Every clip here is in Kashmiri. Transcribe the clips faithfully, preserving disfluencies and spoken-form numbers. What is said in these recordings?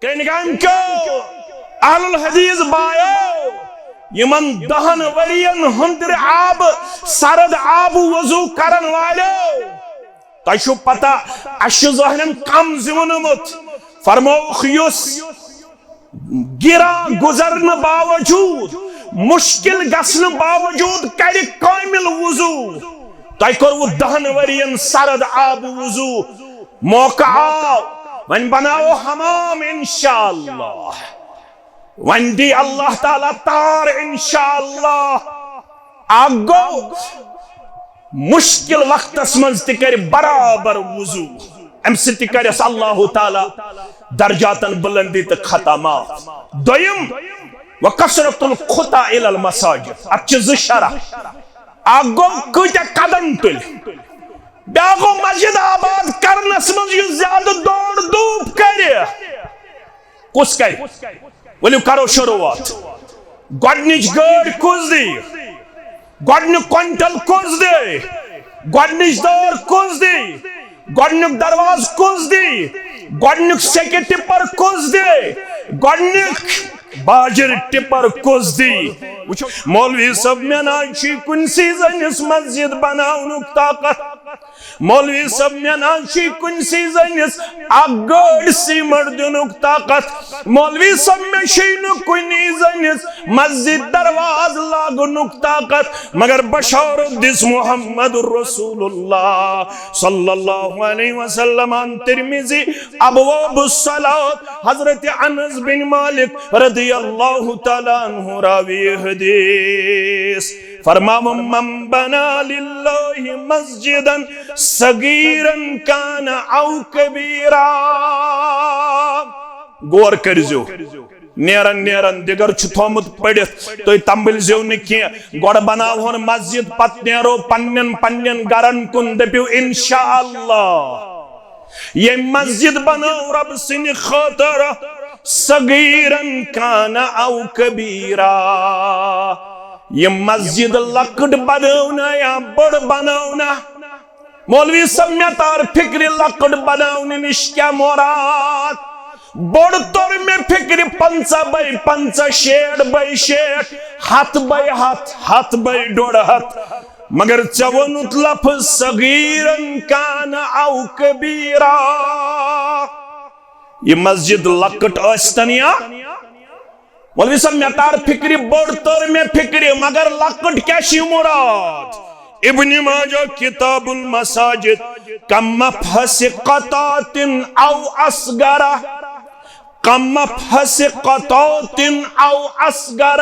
کرنگامۍ کیو اہل الحدیث بایو، یِمن دہن ؤرین ہُنٛدرِ آبہٕ، سرد آبہٕ وضو کرن والیو، تۄہہِ چھُو پتہ، اَسہِ چھُ ظٲہرن کم زیوٗنمُت۔ فرمووُکھ، یُس گرا گزرنہٕ باوجود، مشکل گژھنہٕ باوجود کرِ کامل وضو، تۄہہِ کوٚروٕ دہن ؤرین سرد آبہٕ وضو، موقع آو، وۄنۍ بناوو حمام انشاءاللہ، وۄنۍ دی اللہ تعالیٰ تار انشاءاللہ۔ اکھ گوٚو، مشکل وقتس منٛز تہِ کرِ برابر وضو، امہِ سۭتۍ تہِ کرٮ۪س اللہ تعالیٰ درجاتن بلندی تہٕ خطا معاف۔ دوٚیِم، وکثرت الخطی الی المساجد، اتھ چھِ زٕ شرح۔ اکھ گوٚو، کۭتیاہ قدم تُلہِ، بیٛاکھ گوٚو، مسجد آباد کرنس منٛز یُس زیادٕ دورٕ دوٗپ کرِ، کُس کرِ؟ ؤلِو کرو شروٗعات۔ گۄڈٕنِچ گٲڑۍ کُس دی؟ گۄڈٕنیُک کوینٹل کُس دی؟ گۄڈٕنِچ دٲر کُس دی؟ گۄڈٕنیُک دروازٕ کُس دی؟ گۄڈٕنیُک سیٚکہِ ٹِپر کُس دی؟ گۄڈٕنیُک باجر ٹِپر کُس دی؟ وٕچھو، مولوی صٲب، مےٚ نہ چھُے کُنہِ سیٖزنَس مسجد بناونُک طاقت۔ مولوی صٲب، مےٚ نہ چھُے کُنہِ سیٖزنَس اکھ گٲڑۍ سیمٹ دِنُک طاقت۔ مولوی صٲب، مےٚ چھُے نہٕ کُنہِ زٔنِس مسجد دروازٕ لاگنُک طاقت، مگر بشارت دِژ محمد رسول اللہ صلی اللہ علیہ وسلم۔ ترمذی، ابواب الصلاۃ، حضرت انس بن مالک رضی اللہ تعالیٰ عنہ راوی حدیث۔ فرماوان، من بنا للہ مسجدا صغیرا کان او کبیرا۔ غور کٔرزیو، نیران نیران دِگر چھُ تھومُت پٔرِتھ، تُہۍ تنبلزیو نہٕ کینٛہہ۔ گۄڈٕ بناوہون مسجد، پتہٕ نیرو پننٮ۪ن پننٮ۪ن گرن کُن، دٔپِو انشاءاللہ۔ ییٚمۍ مسجد بنٲو رب سٕنٛدِ خٲطرٕ، صغیرا کان او کبیرا، یہِ مسجد لۄکٕٹ بنٲونا یا بٔڑ بنٲونا۔ مولوی صٲب، مےٚ تار فکرِ لۄکٕٹ بناونہٕ نِش کیٛاہ مراد؟ بوٚڑ توٚر مےٚ فکرِ پنٛژاہ بے پنٛژاہ، شیٹھ بے شیٹھ، ہتھ بے ہتھ، ہتھ بے ڈوٚڈ ہتھ۔ مگر ژےٚ ووٚنُتھ لفظ صغیرا کان او کبیرا۔ یہِ مسجد لۄکٕٹ ٲسۍتن یا، مولوی صٲب، مےٚ تار فکرِ، بٔڑ تٔر مےٚ فکرِ، مگر لۄکٕٹ کیٛاہ چھِ مراد؟ ابن ماجہ کتاب المساجد، کمفحص قطاة او اصغر، کمفحص قطاة او اصغر،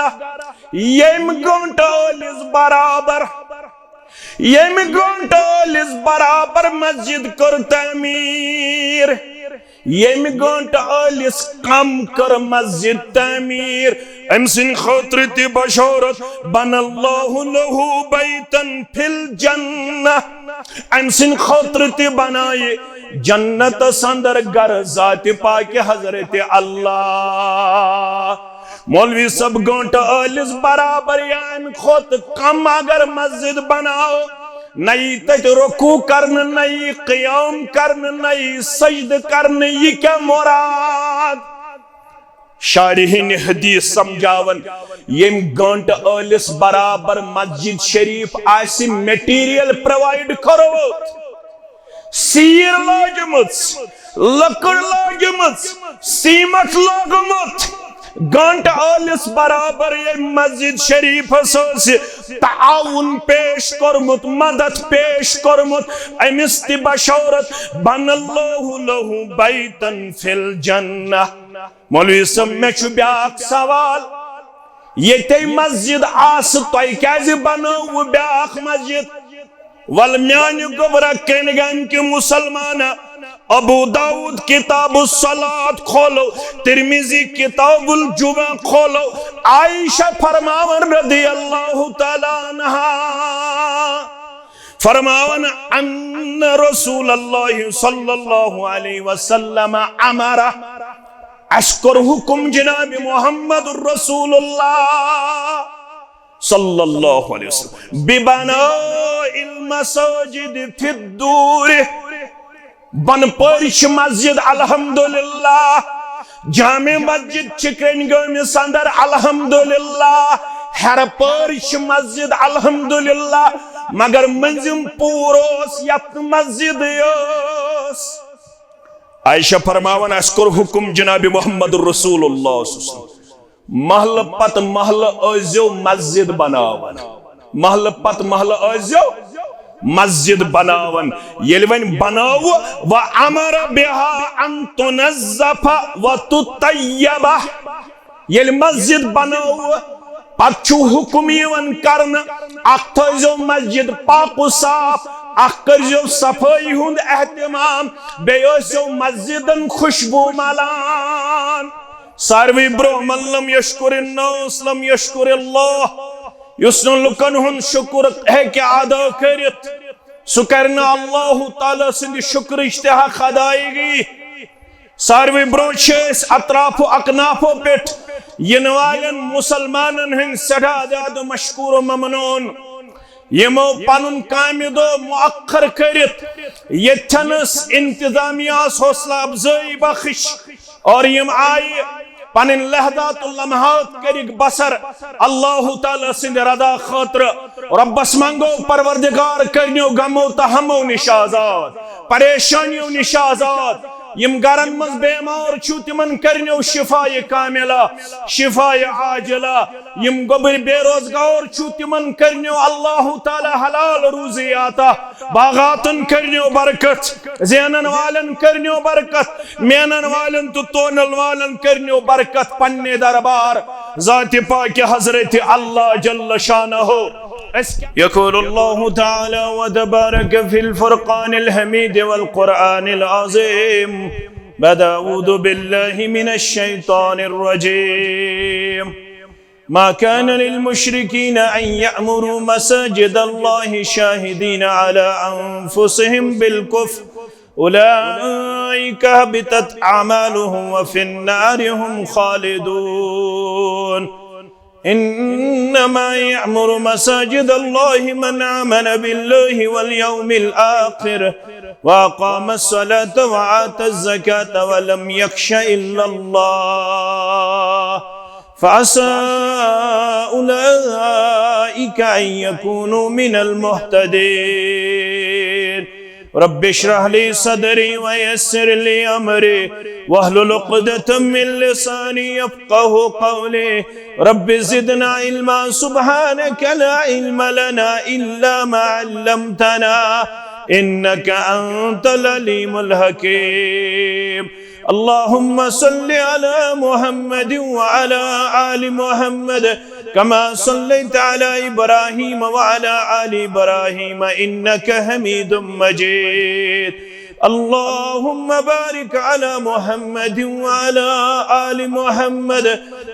ییٚمہِ گٲنٛٹہٕ ٲلِس برابر، ییٚمہِ گٲنٛٹہٕ ٲلِس برابر مسجد کٔر تعمیٖر، ییٚمہِ گٲنٛٹہٕ ٲلِس کم کٔر مسجد تعمیٖر، أمۍ سٕنٛدِ خٲطرٕ تہِ بشارت، بنى الله له بيتا في الجنة، أمۍ سٕنٛدِ خٲطرٕ تہِ بنایہِ جنتس اندر گرٕ ذاتِ پاکِ حضرت اللہ۔ مولوی صٲب، گٲنٛٹہٕ ٲلِس برابر یا اَمہِ کھۄتہٕ کم اگر مسجد بناو، نہ یی تتہِ رکوع کرنہٕ، نہ یی قیام کرنہٕ، نہ یی سجدٕ کرنہٕ، یہِ کیٛاہ مراد؟ شارحین حدیث سمجھاون، ییٚمۍ گٲنٛٹہٕ ٲلِس برابر مسجد شریف آسہِ material provide کوٚرمُت، سیٖر لٲجمٕژ، لٔکٕر لٲجمٕژ، سیمٹ لوگمُت، گٲنٛٹہٕ ٲلِس برابر ییٚمۍ مسجد شریفس ٲسہِ تعاون پیش کوٚرمُت، مدد پیش کوٚرمُت، أمِس تہِ بشارت، بنى الله له بيتا في الجنة۔ مولوی صٲب، مےٚ چھُ بیٛاکھ سوال، ییٚتے مسجد آسہٕ، تۄہہِ کیٛازِ بنٲوٕ بیٛاکھ مسجد؟ ول میانہِ گوٚبرا، کرنگامہِ کہِ مسلمانہ، ابو داؤد کتاب الصلاۃ کھولو، ترمذی کتاب الجمعہ کھولو، عائشہ فرماون رضی اللہ تعالیٰ عنہا، فرماون، ان رسول اللہ صلی اللہ علیہ وسلم امر، اسہِ کوٚر حکم جناب محمد رسول اللہ صلی اللہ علیہ وسلم، ببناء المساجد في الدور، بۄنہٕ پورِ چھِ مسجد الحمدللہ، جامع مسجد چھِ کرٛنۍ گٲمِس اندر الحمدللہ، ہیرٕ پٲرۍ چھِ مسجد الحمدللہ، مگر مٔنٛزِم پوٗر اوس یتھ مسجد ٲس۔ عائشہ فرماوان، اسہِ کوٚر حکم جناب محمد رسول اللہ صلی اللہ علیہ وسلم، محلہٕ پتہٕ محلہٕ ٲسۍزیو مسجد بناوان، محلہٕ پتہٕ محلہٕ ٲسۍزیو مسجد بناوان۔ ییٚلہِ وۄنۍ بنٲو، وَأَمَرَ بِهَا أَن تُنَظَّفَ وَتُطَّيَّبَ۔ ییٚلہِ مسجد بنٲو، پتہٕ چھُ حکم یِوان کرنہٕ، اکھ تھٲیزیو مسجد پاک و صاف، اکھ کٔرزیو صفٲیی ہُنٛد اہتمام، بیٚیہِ ٲسِو مسجدن خوشبو ملان۔ ساروی برونٛہہ من لم یشکر الناس لم یشکر اللہ۔ یُس نہٕ لُکن ہُنٛد شُکر ہیٚکہِ ادا کٔرِتھ، سُہ کرِ نہٕ اللہ تعالیٰ سٕنٛدِ شُکرٕچ تہِ حق ادائیگی۔ ساروی برونٛہہ چھِ أسۍ اطراف و اکنافو پٮ۪ٹھ یِنہٕ والٮ۪ن مُسلمانن ہٕنٛدۍ سٮ۪ٹھاہ زیادٕ مشکور و ممنون، یِمو پنُن کامہِ دۄہ مؤخر کٔرِتھ ییٚتھٮ۪نس انتظامیہ ہس حوصلہ افزٲیی بخش اور یِم آیہِ پنٕنۍ لحظات و لمحات کٔرِکھ بسر اللہ تعالیٰ سٕنٛدِ رضا خٲطرٕ۔ رۄبس منٛگو، پروردگار، کٔرنیو غمو تہٕ ہمو نِش آزاد، پریشانیو نِش آزاد۔ یِم گرن منٛز بیمار چھِو، تِمن کٔرنیو شفایہِ کاملہ، شفایہِ عاجلہ۔ یِم گوٚبٕرۍ بے روزگار چھِو، تِمن کٔرنیو اللہ تعالیٰ حلال روزی عطا، باغاتن کٔرنیو برکت، زینن والٮ۪ن کٔرنیو برکت، مینن والٮ۪ن تہٕ تونل والٮ۪ن کٔرنیو برکت۔ پننہِ دربار ذاتِ پاکہِ حضرت اللہ جل شانہ۔ أسۍ کیٛاہ يقول الله تعالى وتبارك في الفرقان الحميد والقرآن العظيم بعد أعوذ بالله من الشيطان الرجيم. ما كان للمشركين أن يعمروا مساجد الله شاهدين على أنفسهم بالكفر أولئك حبطت أعمالهم وفي النار هم خالدون. إنما يعمر مساجد الله من آمن بالله واليوم الآخر وأقام الصلاة وآتى الزكاة ولم يخش إلا الله فعسى أولئك أن يكونوا من المهتدين. رب اشرح لي صدري ويسر لي أمري واحلل عقدة من لساني يفقه قولي. رب زدنا علما. سبحانك لا علم لنا إلا ما علمتنا إنك أنت العليم الحكيم. اللهم صل على محمد وعلى آل محمد كما صليت على إبراهيم وعلى آل إبراهيم إنك حميد مجيد. اللهم بارك على محمد وعلى آل محمد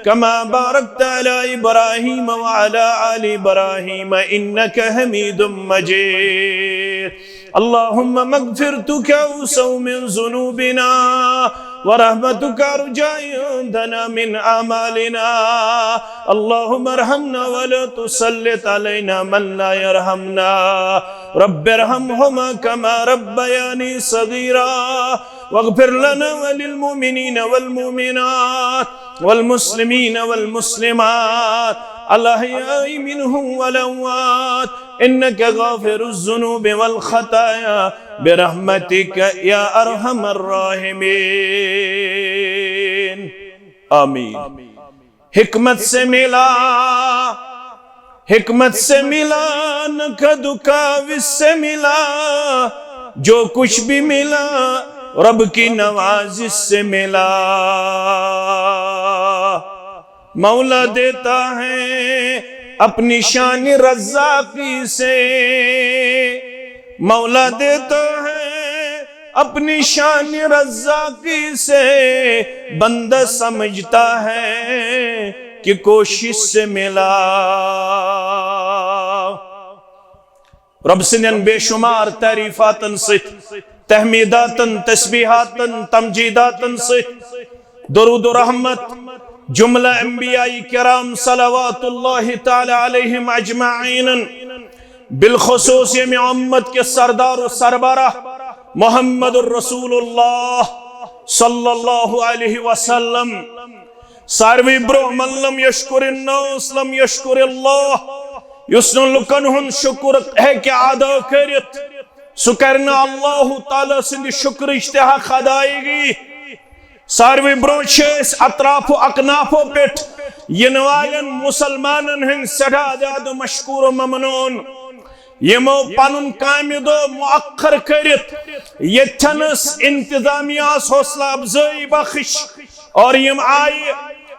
كما باركت على إبراهيم وعلى آل إبراهيم إنك حميد مجيد. اللهم مغفرتك أوسع من ذنوبنا ورحمتك أرجى عندنا من أعمالنا. اللهم ارحمنا ولا تسلط علينا من لا يرحمنا. رب ارحمهما كما ربياني صغيرا. واغفر لنا وللمؤمنين والمؤمنات والمسلمين والمسلمات الأحياء منهم والأموات إنك غافر الذنوب والخطايا برحمتك يا أرحم الراحمين. آمين. حکمت سے ملا، حکمت سے ملا، نہ کدو کاوش سے ملا، جو کچھ بھی ملا، رب کی نوازش سے ملا۔ مولا دیتا ہے اپنی شان رزاقی سے، مولا دیتا ہے اپنی شان رزاقی سے، بندہ سمجھتا ہے کہ کوشش سے ملا۔ رب سٕنٛدٮ۪ن بے شمار تعریفاتن سۭتۍ، تحمیداتن، تسبیحاتن، تمجیداتن سۭتۍ، درود و رحمت جملہ انبیاء کرام صلوات اللہ تعالی علیہم اجمعین، بالخصوص ییٚمہِ امت کے سردار و سربراہ محمد رسول اللہ صلی اللہ علیہ وسلم۔ ساروی برونٛہہ، من لم یشکر الناس لم یشکر اللہ، یُس نہٕ لُکن ہُنٛد شُکر ہیٚکہِ ادا کٔرِتھ، سُہ کرِ نہٕ اللہ تعالیٰ سٕنٛدِ شُکرٕچ تہِ حق ادائیگی۔ ساروی برونٛہہ چھِ أسۍ اطراف و اکنافو پٮ۪ٹھ یِنہٕ والٮ۪ن مُسلمانن ہٕنٛدۍ سٮ۪ٹھاہ زیادٕ مشکور و ممنون، یِمو پنُن کامہِ دۄہ مؤخر کٔرِتھ ییٚتھٮ۪نس انتظامیہس حوصلہ افزٲیی بخش اور یِم آیہِ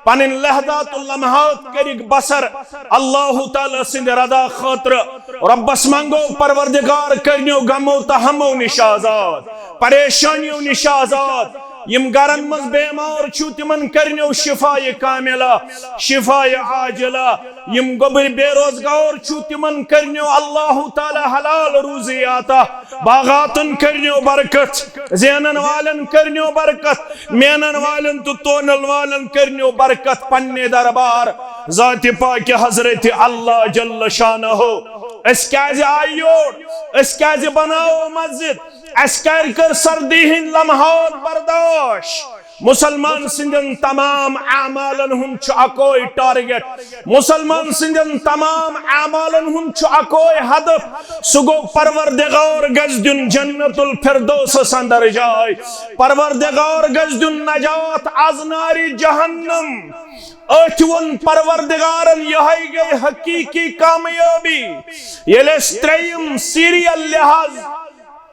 پنٕنۍ لحظات و لمحات کٔرِکھ بسر اللہ تعالیٰ سٕنٛدِ رضا خٲطرٕ۔ رۄبس منٛگو، پروردگار، کٔرنیو غمو تہٕ ہمو نِش آزاد، پریشانیو نِش آزاد۔ یِم گرن منٛز بیمار چھِو، تِمن کٔرنیو شفایہِ کاملہ، شفایہِ عاجلہ۔ یِم گوٚبٕرۍ بے روزگار چھِو، تِمن کٔرنیو اللہ تعالیٰ حلال روزی عطا، باغاتن کٔرنیو برکت، زینن والٮ۪ن کٔرنیو برکت، مینن والٮ۪ن تہٕ تونل والٮ۪ن کٔرنیو برکت۔ پننہِ دربار ذاتِ پاکہِ حضرت اللہ جل شانہ۔ أسۍ کیازِ آیہِ یور؟ أسۍ کیازِ بناوو مسجد؟ اسہِ کیازِ کٔر سردی ہٕنٛدۍ لمحات برداشت؟ مسلمان سٕنٛدٮ۪ن تمام اعمالن ہُنٛد چھُ اکوے target، مسلمان سٕنٛدٮ۪ن تمام اعمالن ہُنٛد چھُ اکوے ہدف، سُہ گوٚو پروردگار گژھِ دیُن جنت الفردوسس اندر جاے، پروردگار گژھِ دیُن نجات از نارِ جہنم۔ أتھۍ ووٚن پروردگارن، یِہے گٔے حقیقی کامیٲبی۔ ییٚلہِ أسۍ ترٛیٚیِم serial لحاظ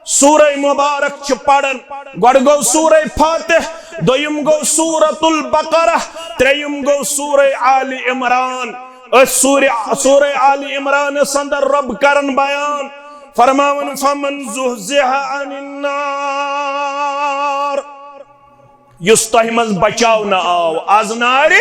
سورہ مبارک چھِ پران، گۄڈٕ گوٚو سورہ فاتح، دوٚیِم گوٚو سورۃ البقرہ، ترٛیٚیِم گوٚو سورہ آل عمران۔ أتھۍ سورہ، سورہ آل عمرانس اندر رب کران بیان، فرماوان، فمن زحزح عن النار، یُس تۄہہِ منٛز بچاونہٕ آو از نارِ،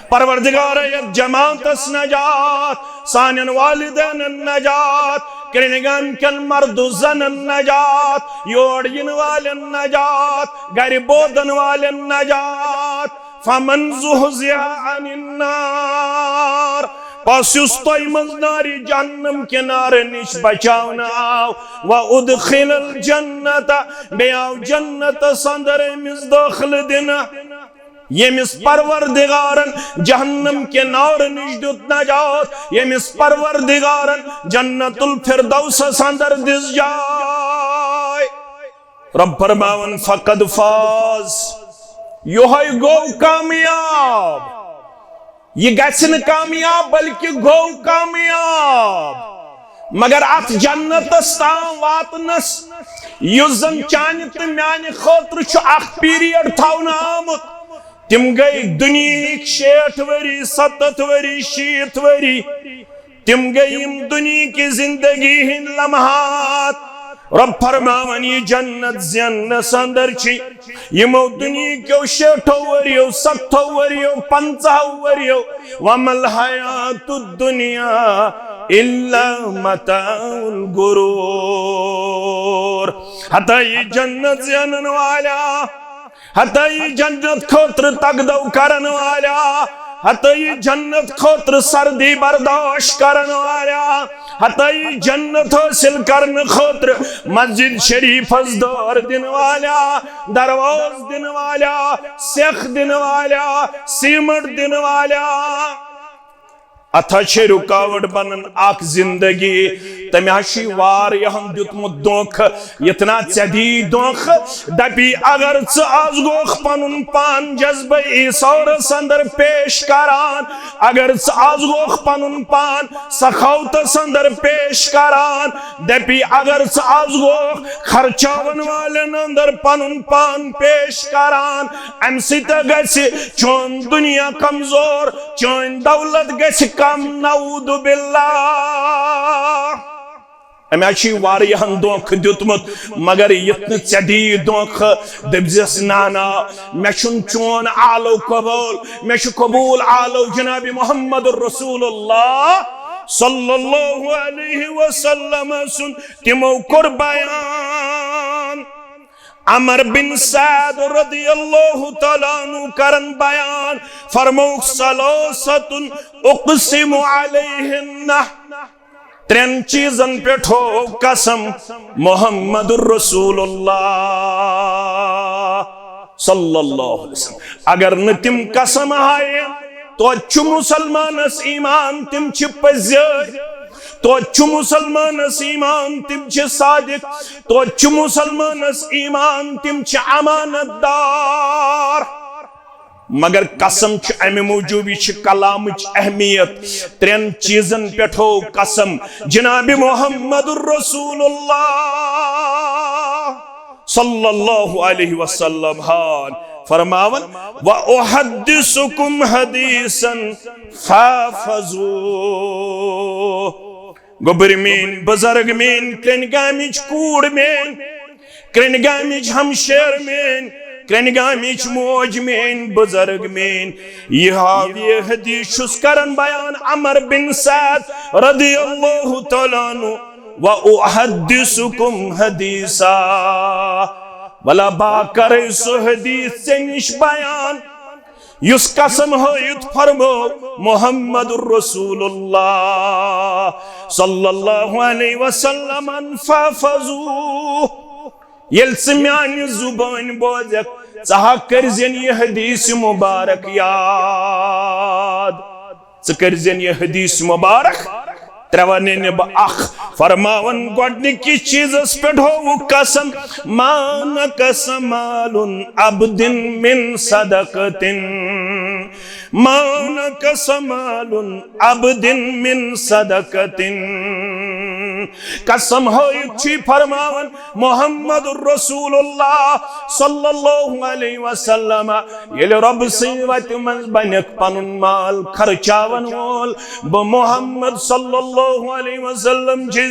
پروردگارا، یتھ جماعتس نجات، سانٮ۪ن والدینن نجات، کرنگان کٮ۪ن مرد و زنن نجات، یور یِنہٕ والٮ۪ن نجات، گرِ بوزن والٮ۪ن نجات۔ فمن زحزح عن النار، پس یُس تۄہہِ منٛز نارِ جہنم کہِ نارٕ نِش بچاونہٕ آو، وادخل الجنت، بیٚیہِ آو جنتس اندر أمِس دٲخلہٕ دِنہٕ۔ ییٚمِس پروردگارن جہنم کہِ نارٕ نِش دیُت نجات، ییٚمِس پروردگارن جنت الفردوسس اندر دِژ جاے۔ رب فرماوان، فقد فاز، یِہوٚے گوٚو کامیاب۔ یہِ گژھِ نہٕ کامیاب، بلکہِ گوٚو کامیاب۔ مگر اتھ جنتس تام واتنس، یُس زن چانہِ تہٕ میانہِ خٲطرٕ چھُ اکھ period تھاونہٕ آمُت، تِم گٔے دُنیہٕکۍ شیٹھ ؤری، ستتھ ؤری، شیٖتھ ؤری۔ تِم گٔے یِم دُنیہٕکہِ زندگی ہٕنٛدۍ لمحات۔ رب فرماوان، یہِ جنت زیننس اندر چھِ یِمو دُنیہٕکیو شیٹھو ؤرِیو، ستتھو ؤرِیو، پنژاہو ؤرِیو، وما الحیات الدنیا الا متاع الغرور۔ ہتا یہِ جنت زینن والیا، ہتا یہِ جنت خٲطرٕ تگدو کرن والیا، ہتا یہِ جنت خٲطرٕ سردی برداشت کرن والیا، ہتا یہِ جنت حٲصِل کرنہٕ خٲطرٕ مسجد شریفس دٲر دِنہٕ والیا، درواز دِنہٕ والیا، سیٚکھ دِنہٕ والیا، سیمٹ دِنہٕ والیا۔ اتھ حظ چھے رکاوٹ بنان اکھ زندگی۔ تٔمۍ حظ چھُے واریاہن دیُتمُت دھوکہٕ، یتھ نہ ژےٚ دی دھوکہٕ۔ دپی، اگر ژٕ از گوکھ پنُن پان جذبہ ایثارس اندر پیش کران، اگر ژٕ از گوکھ پنُن پان سخاوتس اندر پیش کران، دپی، اگر ژٕ از گوکھ خرچاون والٮ۪ن اندر پنُن پان پیش کران، امہِ سۭتۍ گژھِ چون دنیا کمزور، چٲنۍ دولت گژھِ کم، نعوذ باللہ۔ أمۍ حظ چھُے واریاہن دھوکہٕ دیُتمُت، مگر یُتھ نہٕ ژےٚ دی دھوکہٕ، دٔپزٮ۪س، نہ، نہ، مےٚ چھُنہٕ چون آلو قبول، مےٚ چھُ قبول آلو جناب محمد رسول اللہ صلی اللہ علیہ وسلم سُنٛد۔ تِمو کوٚر بیان۔ عمر بن سعد رضی اللہ تعالیٰ عنہ کرن بیان، فرموک، ثلاثة اقسم علیہن، ترٛٮ۪ن چیٖزن پٮ۪ٹھ ہو قسم محمد رسول اللہ۔ صلی اللہ علیہ وسلم۔ اگر نہٕ تِم قسم ہایہِ، توتہِ چھُ مسلمانس ایمان، تِم چھِ پٔزۍ یٲرۍ۔ توتہِ چھُ مسلمانس ایمان، تِم چھِ صادق۔ توتہِ چھُ مسلمانس ایمان، تِم چھِ امانت دار۔ مگر قسم چھُ امہِ موٗجوٗب، یہِ چھِ کلامٕچ اہمیت۔ ترٛٮ۪ن چیٖزن پٮ۪ٹھ ہوو قسم جناب محمد رسول اللہ صلی اللہ علیہ وسلم ہان فرماوان، "وَأُحَدِّثُكُمْ حَدِيثًا فَاحْفَظُوهُ۔" گوٚبٕرۍ میٲنۍ، بُزرگ میٲنۍ، کرٛنٛڈۍ گامٕچ کوٗر میٲنۍ، کرٛنٛڈۍ گامٕچ ہمشیر میٲنۍ، کرٛنٛڈۍ گامٕچ موج میٲنۍ، بُزرگ میٲنۍ، یہِ ہاو، یہِ حدیث چھُس کران بیان عمر بن سعد رضی اللہ تعالیٰ عنہ، "وَأُحَدِّثُكُمْ حَدِيثًا۔" ولا بہٕ کرے سُہ حدیث ژےٚ نِش بیان، یُس قسم ہٲیِتھ فرمو محمد رسول اللہ صلی اللہ علیہ وسلم، "فَاحْفَظُوهُ۔" ییٚلہِ ژٕ میانہِ زُبٲنۍ بوزکھ، ژٕ ہا کٔرزٮ۪ن یہِ حدیث مبارک یاد۔ ژٕ کٔرزٮ۪ن یہِ حدیث مبارک۔ ترٛےٚ وَنہٕ نہٕ بہٕ اکھ۔ فرماوان گۄڈٕنِکِس چیٖزس پٮ۪ٹھ ہووُکھ قسم، "ما نقص مال عبد من صدقة، ما نقص مال عبد من صدقة۔" قسم ہٲیِتھ چھُ فرماوان محمد رسول اللہ صلی اللہ علیہ وسلم، ییٚلہِ رۄب سٕنٛدِ وتہِ منٛز بنکھ پنُن مال خرچاون وول، بہٕ محمد صلی اللہ علیہ وسلم چھُس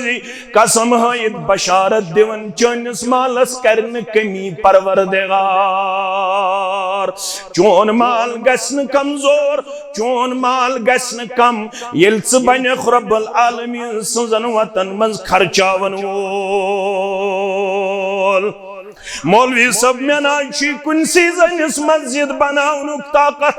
قسم ہٲیِتھ بشارت دِوان، چٲنِس مالس کرِ نہٕ کمی پروردگار، چون مال گژھِ نہٕ کمزور، چون مال گژھِ نہٕ کم، ییٚلہِ ژٕ بنکھ رب العالمین سٕنٛزن وتن منٛز خرچاون وول۔ مولوی صٲب، مےٚ نہ چھُے کُنسٕے زٔنِس مسجد بناونُک طاقت۔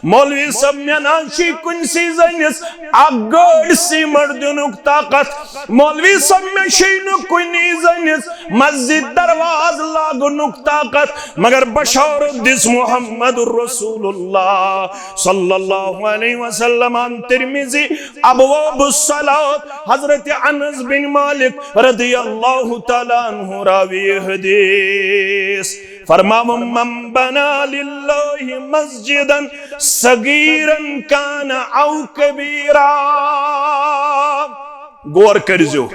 مولوی صٲب، مےٚ نہ چھُے کُنسٕے زٔنِس اکھ گٲڑۍ سیمنٹ دِنُک طاقت۔ مولوی صٲب، مےٚ چھُے نہٕ کُنی زٔنِس مسجد دروازٕ لاگنُک طاقت۔ مگر بشارت دِژ محمد رسول اللہ صلی اللہ علیہ وسلم۔ ترمذی، ابواب الصلاۃ، حضرت انس بن مالک رضی اللہ تعالیٰ عنہ راوی حدیث۔ فرماوان، "من بنى لله مسجدا صغيرا كان أو كبيرا۔" غور کٔرزیو،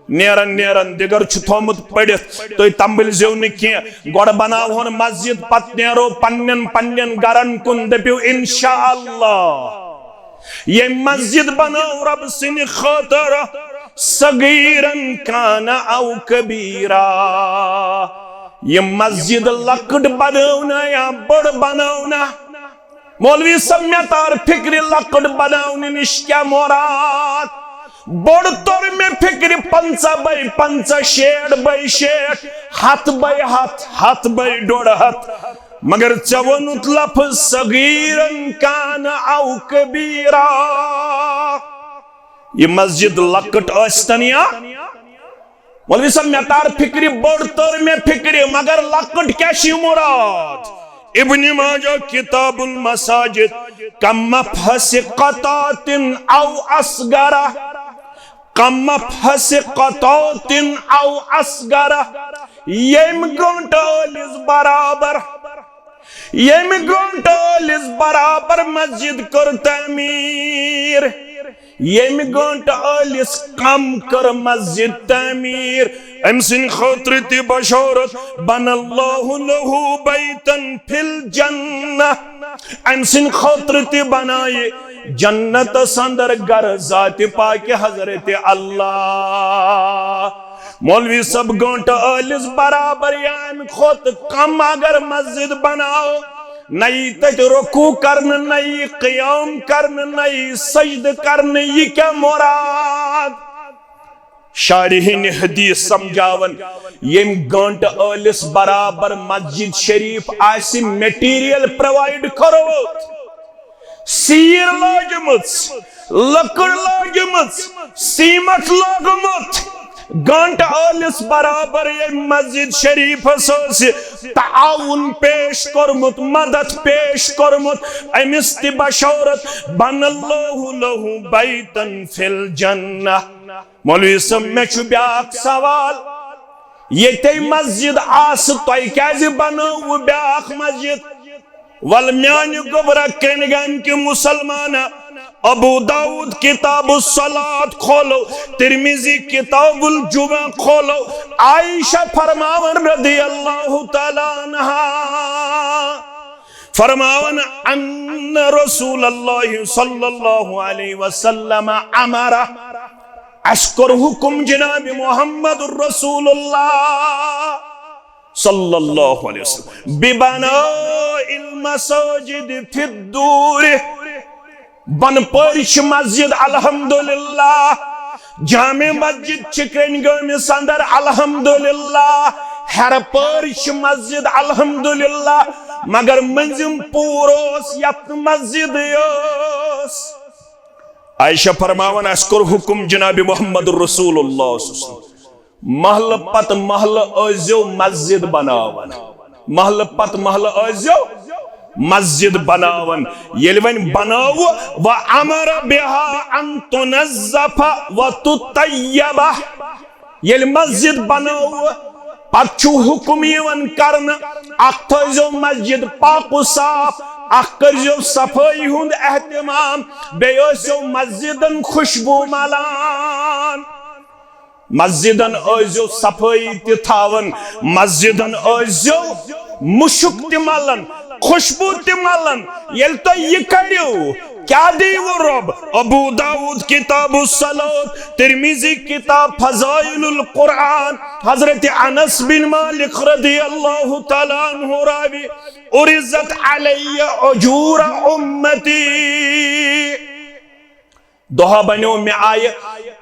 نیران نیران دِگر چھُ تھومُت پٔرِتھ، تُہۍ تمبٕلۍ زیو نہٕ کینٛہہ۔ گۄڈٕ بناوہون مسجد، پتہٕ نیرو پننٮ۪ن پننٮ۪ن گرن کُن، دٔپِو انشاءاللہ۔ ییٚمۍ مسجد بنٲو رۄب سٕنٛدِ خٲطرٕ، صغیرا کان او کبیرا، یہِ مسجد لۄکٕٹ بنٲو نا یا بٔڑ بنٲو نا۔ مولوی صٲب، مےٚ تار فکرِ لۄکٕٹ بناونہٕ نِش کیٛاہ مراد؟ بوٚڑ توٚر مےٚ فکرِ پنٛژاہ بے پنٛژاہ، شیٹھ بے شیٹھ، ہتھ بے ہتھ، ہتھ بے ڈوٚڑ ہتھ۔ مگر ژےٚ ووٚنُتھ لفظ صغیرا کان او کبیرا۔ یہِ مسجد لۄکٕٹ ٲسۍتن یا، مولوی صٲب، مےٚ تار فکرِ، بٔڑ توٚر مےٚ فکرِ، مگر لۄکٕٹ کیٛاہ چھِ مراد؟ ابن ماجہ کتاب المساجد، کمفس قطعة او اصغر، کمفس قطعة او اصغر، ییٚمہِ گٲنٛٹہٕ ٲلِس برابر، ییٚمہِ گٲنٛٹہٕ ٲلِس برابر مسجد کٔر تعمیٖر، ییٚمہِ گٲنٛٹہٕ ٲلِس کم کٔر مسجد تعمیٖر، أمۍ سٕنٛدِ خٲطرٕ تہِ بشارت، بنى الله له بيتا في الجنة، أمۍ سٕنٛدِ خٲطرٕ تہِ بنایہِ جنتس اندر گرٕ ذاتِ پاکِ حضرت اللہ۔ مولوی صٲب، گٲنٛٹہٕ ٲلِس برابر یا اَمہِ کھۄتہٕ کم اگر مسجد بناو، نہ یی تتہِ رکوع کرنہٕ، نہ یی قیام کرنہٕ، نہ یی سجدٕ کرنہٕ، یہِ کیٛاہ مراد؟ شارحینِ حدیث سمجھاوان، ییٚمہِ گٲنٛٹہٕ ٲلِس برابر مسجد شریف آسہِ material provide کوٚرمُت، سیٖر لٲجمٕژ، لٔکٕر لٲجمٕژ، سیمٹ لوگمُت، گنٹ ٲلِس برابر ییٚمہِ مسجد شریفس ٲسہِ تعاون پیش کوٚرمُت، مدد پیش کوٚرمُت، أمِس تہِ بشارت، بنى الله له بيتا في الجنة۔ مولوی صٲب، مےٚ چھُ بیٛاکھ سوال، ییٚتے مسجد آسہٕ، تۄہہِ کیٛازِ بنٲوٕ بیٛاکھ مسجد؟ ول میانہِ گوٚبرا، کرنگان کہِ مسلمان، ابو داؤد کتاب الصلاة کھولو، ترمذی کتاب الجمعہ کھولو، عائشہ فرماون رضی اللہ تعالیٰ عنہا، فرماون، ان رسول اللہ صلی اللہ علیہ وسلم امر، اسہِ کوٚر حکم جناب محمد رسول اللہ صلی اللہ علیہ وسلم، ببناء المساجد في الدور، بۄنہٕ پٲرۍ چھِ مسجد الحمدللہ، جامع مسجد چھِ کرنگٲمِس اندر الحمدللہ، ہیرٕ پٲرۍ چھِ مسجد الحمدللہ، مگر مٔنٛزِم پوٗر اوس یتھ مسجد ٲس۔ عائشہ فرماون، اسہِ کوٚر حکم جناب محمد رسول اللہ صلی اللہ علیہ وسلم، محلہٕ پتہٕ محلہٕ ٲسۍزیو مسجد بناوان، محلہٕ پتہٕ محلہٕ ٲسۍزیو مسجد بناوان۔ ییٚلہِ وۄنۍ بنٲوٕ، وَأَمَرَ بِهَا أَن تُنَظَّفَ وَتُطَيَّبَ، ییٚلہِ مسجد بنٲوٕ، پتہٕ چھُ حکم یِوان کرنہٕ، اکھ تھٲیزیو مسجد پاک و صاف، اکھ کٔرزیو صفٲیی ہُنٛد اہتمام، بیٚیہِ ٲسۍزیو مسجدن خوشبو ملان۔ مسجدن ٲسۍزیو صفٲیی تہِ تھاوان، مسجدن ٲسۍزیو مُشُک تہِ ملان، خوشبو تہِ ملان۔ ییٚلہِ تُہۍ یہِ کٔرِو، کیٛاہ دیٖوٕ رۄب؟ ابو داؤد کتاب الصلاة، ترمذی کتاب فضائل القرآن، حضرت انس بن مالک رضی اللہ تعالیٰ عنہ راوی، عرضت علی اجور امتی۔ دۄہا بنیو مےٚ آیہِ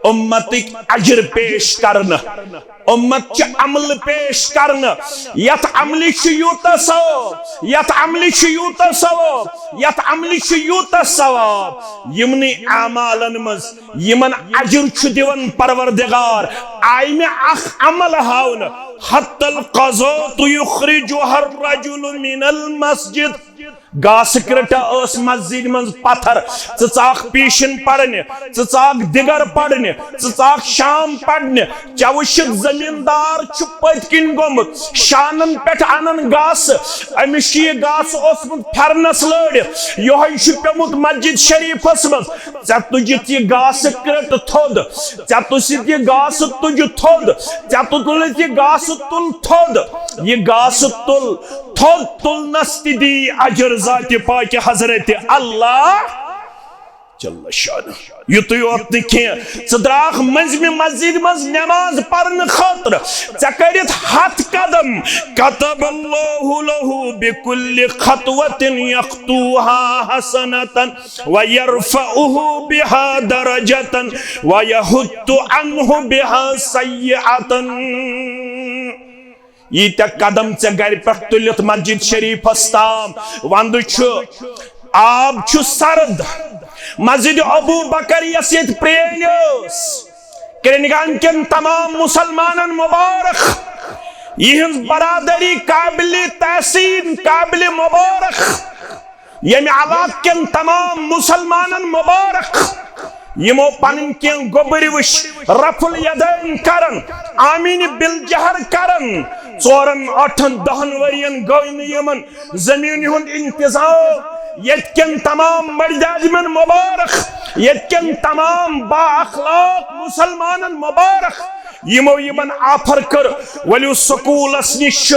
اُمتٕکۍ اجر پیش کرنہٕ، اُمت چہِ عملہٕ پیش کرنہٕ۔ یتھ عملہِ چھُ یوٗتاہ ثواب، یتھ عملہِ چھُ یوٗتاہ ثواب، یتھ عملہِ چھُ یوٗتاہ ثواب۔ یِمنٕے اعمالن منٛز یِمن اجر چھُ دِوان پروردگار، آیہِ مےٚ اکھ عمل ہاونہٕ، حتی القذاة یخرجها الرجل من المسجد۔ گاسہٕ کرٛٹہ ٲس مسجد منٛز پتھر، ژٕ ژاکھ پیشن پرنہِ، ژٕ ژاکھ دِگر پرنہِ، ژٕ ژاکھ شام پرنہِ۔ ژےٚ وٕچھِتھ زمیٖندار چھُ پٔتۍ کِنۍ گوٚمُت، شانن پٮ۪ٹھ انان گاسہٕ، أمِس چھُ یہِ گاسہٕ اوسمُت پھرنس لٲرِتھ، یِہوٚے چھُ پیوٚمُت مسجد شریفس منٛز۔ ژےٚ تُجِتھ یہِ گاسہٕ کرٛٹہٕ تھوٚد، ژےٚ تُجِتھ یہِ گاسہٕ تُجہِ تھوٚد، ژےٚ تُلِتھ یہِ گاسہٕ تُل تھوٚد، یہِ گاسہٕ تُل تھوٚد تُلنس تہِ دی اجر ذاتِ پاکہِ حضرت اللہ جل شانہ۔ یُتُے یوت نہٕ کینٛہہ، ژٕ درٛاکھ مٔنٛزمہِ مسجد منٛز نماز پرنہٕ خٲطرٕ، ژےٚ کٔرِتھ ہتھ قدم، كتب الله له بكل خطوة يخطوها حسنة ويرفعه بها درجة ويحط عنه بها سيئة۔ ییٖتیٛاہ قدم ژےٚ گرِ پٮ۪ٹھ تُلِتھ مسجد شریفس تام، ونٛدٕ چھُ، آب چھُ سرد، مسجد ابو بکر یۄس ییٚتہِ پرٛٲنۍ ٲس، کرنگان کٮ۪ن تمام مسلمانن مبارک، یِہٕنٛز برادری قابل تحسین، قابل مبارک۔ ییٚمہِ علاقہٕ کٮ۪ن تمام مسلمانن مبارک، یِمو پنٕنۍ کینٛہہ گوٚبٕرۍ وٕچھ رفع الیدین کران، آمین بالجہر کران۔ ژورن، ٲٹھن، دہن ؤرین گوٚو نہٕ یِمن زٔمیٖنہِ ہُنٛد انتظام۔ ییٚتہِ کٮ۪ن تمام مٔردِ اعظمن مبارک، ییٚتہِ کٮ۪ن تمام با اخلاق مسلمانن مبارک، یِمو یِمن آفر کٔر، ؤلِو سکوٗلس نِش چھُ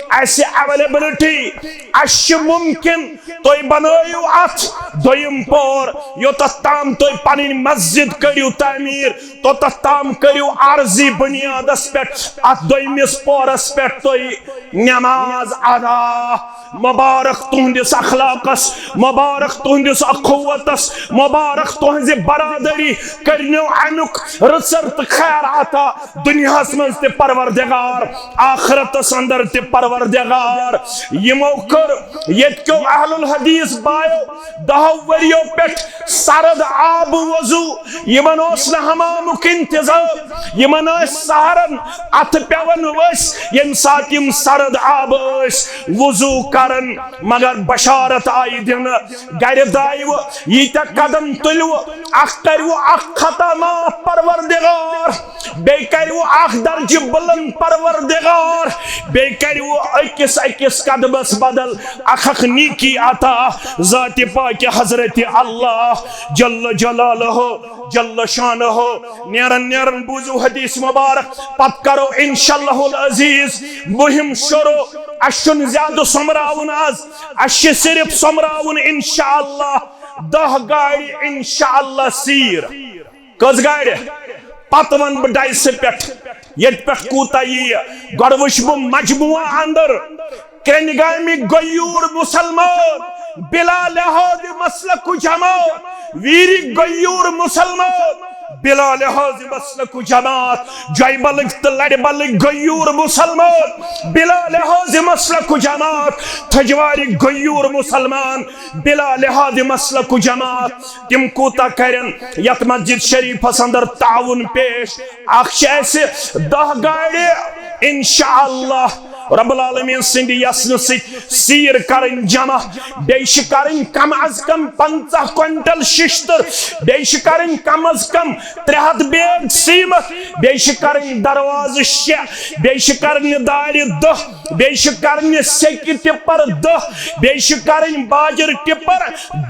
اَسہِ اویلیبلٹی، اَسہِ چھِ مُمکِن، تُہۍ بنٲیِو اَتھ دوٚیِم پور، یوٚتتھ تام تُہۍ پنٕنۍ مسجد کٔرِو تعمیٖر، توٚتتھ تام کٔرِو عارضی بُنیادس پٮ۪ٹھ اَتھ دوٚیمِس پورس پٮ۪ٹھ تُہۍ نماز ادا۔ مبارک تُہنٛدِس اخلاقس، مبارک تُہنٛدِس اخوتس، مبارک تُہنٛزِ برادری، کٔرنو امیُک رٕژر تہٕ خیر عطا۔ دنیاہس منٛز تہِ پروردگار، آخرتس اندر تہِ پروردگار۔ یِمو کٔر ییٚتہِ کیو اہل الحدیث بایو دہو ؤریو پٮ۪ٹھ سرد آب وضو۔ یِمن اوس نہٕ حمامُک انتظام، یِمن ٲسۍ سہارن اتھٕ پٮ۪وان ؤسۍ۔ ییٚمہِ ساتہٕ یِم سرد آب ٲسۍ وضو کران، مگر بشارت آیہِ دِنہٕ، گرِ دایوٕ، ییٖتیٛاہ قدم تُلوٕ، اکھ کروٕ اکھ خطا معاف پروردگار، بیٚیہِ کروٕ اکھ درجہٕ بلند پروردگار، بیٚیہِ کروٕ أکِس أکِس قدمس بدل اکھ اکھ نیکی عطا ذاتِ پاکِ حضرت اللہ جل جلالہ جل شانہ۔ نیرن نیرن بوٗزِو حدیث مبارک، پتہٕ کرو انشاءاللہ العزیز مُہِم شروع۔ اسہِ چھُنہٕ زیادٕ سۄمبراوُن آز، اسہِ چھِ صرف سۄمبراوُن انشاءاللہ دَہ گاڑِ انشاءاللہ سیٖر۔ کٔژ گاڑِ؟ پتہٕ ونہٕ بہٕ ڈیسہٕ پٮ۪ٹھ، ییٚتہِ پٮ۪ٹھ کوٗتاہ یِیہِ۔ گۄڈٕ وٕچھٕ بہٕ مجموعہ اندر۔ کرٛنہِ گامِکۍ غیور مسلمان بلا لحاظ مسلک و جماعت، ویرِکۍ غیور مسلمان بلا لحاظ مسلک و جماعت، جویہِ بلٕکۍ تہٕ لرِ بلٕکۍ غیور مسلمان بلا لحاظ مسلک و جماعت، تھجوارِکۍ غیور مسلمان بلا لحاظ مسلک و جماعت، تِم کوٗتاہ کرن یتھ مسجد شریفس اندر تعاون پیش؟ اکھ چھِ اسہِ دَہ گاڑِ انشاءاللہ رب العالمین سٕنٛدِ یژنہٕ سۭتۍ سیٖر کرٕنۍ جمع، بیٚیہِ چھِ کرٕنۍ کم از کم پنٛژاہ کوینٹل ششتٕر، بیٚیہِ چھِ کرٕنۍ کم از کم ترٛےٚ ہتھ بیگ سیٖمٹ، بیٚیہِ چھِ کرٕنۍ دروازٕ شےٚ، بیٚیہِ چھِ کرنہِ دارِ دَہ، بیٚیہِ چھِ کرنہِ سیٚکہِ ٹِپر دَہ، بیٚیہِ چھِ کرٕنۍ باجر ٹِپر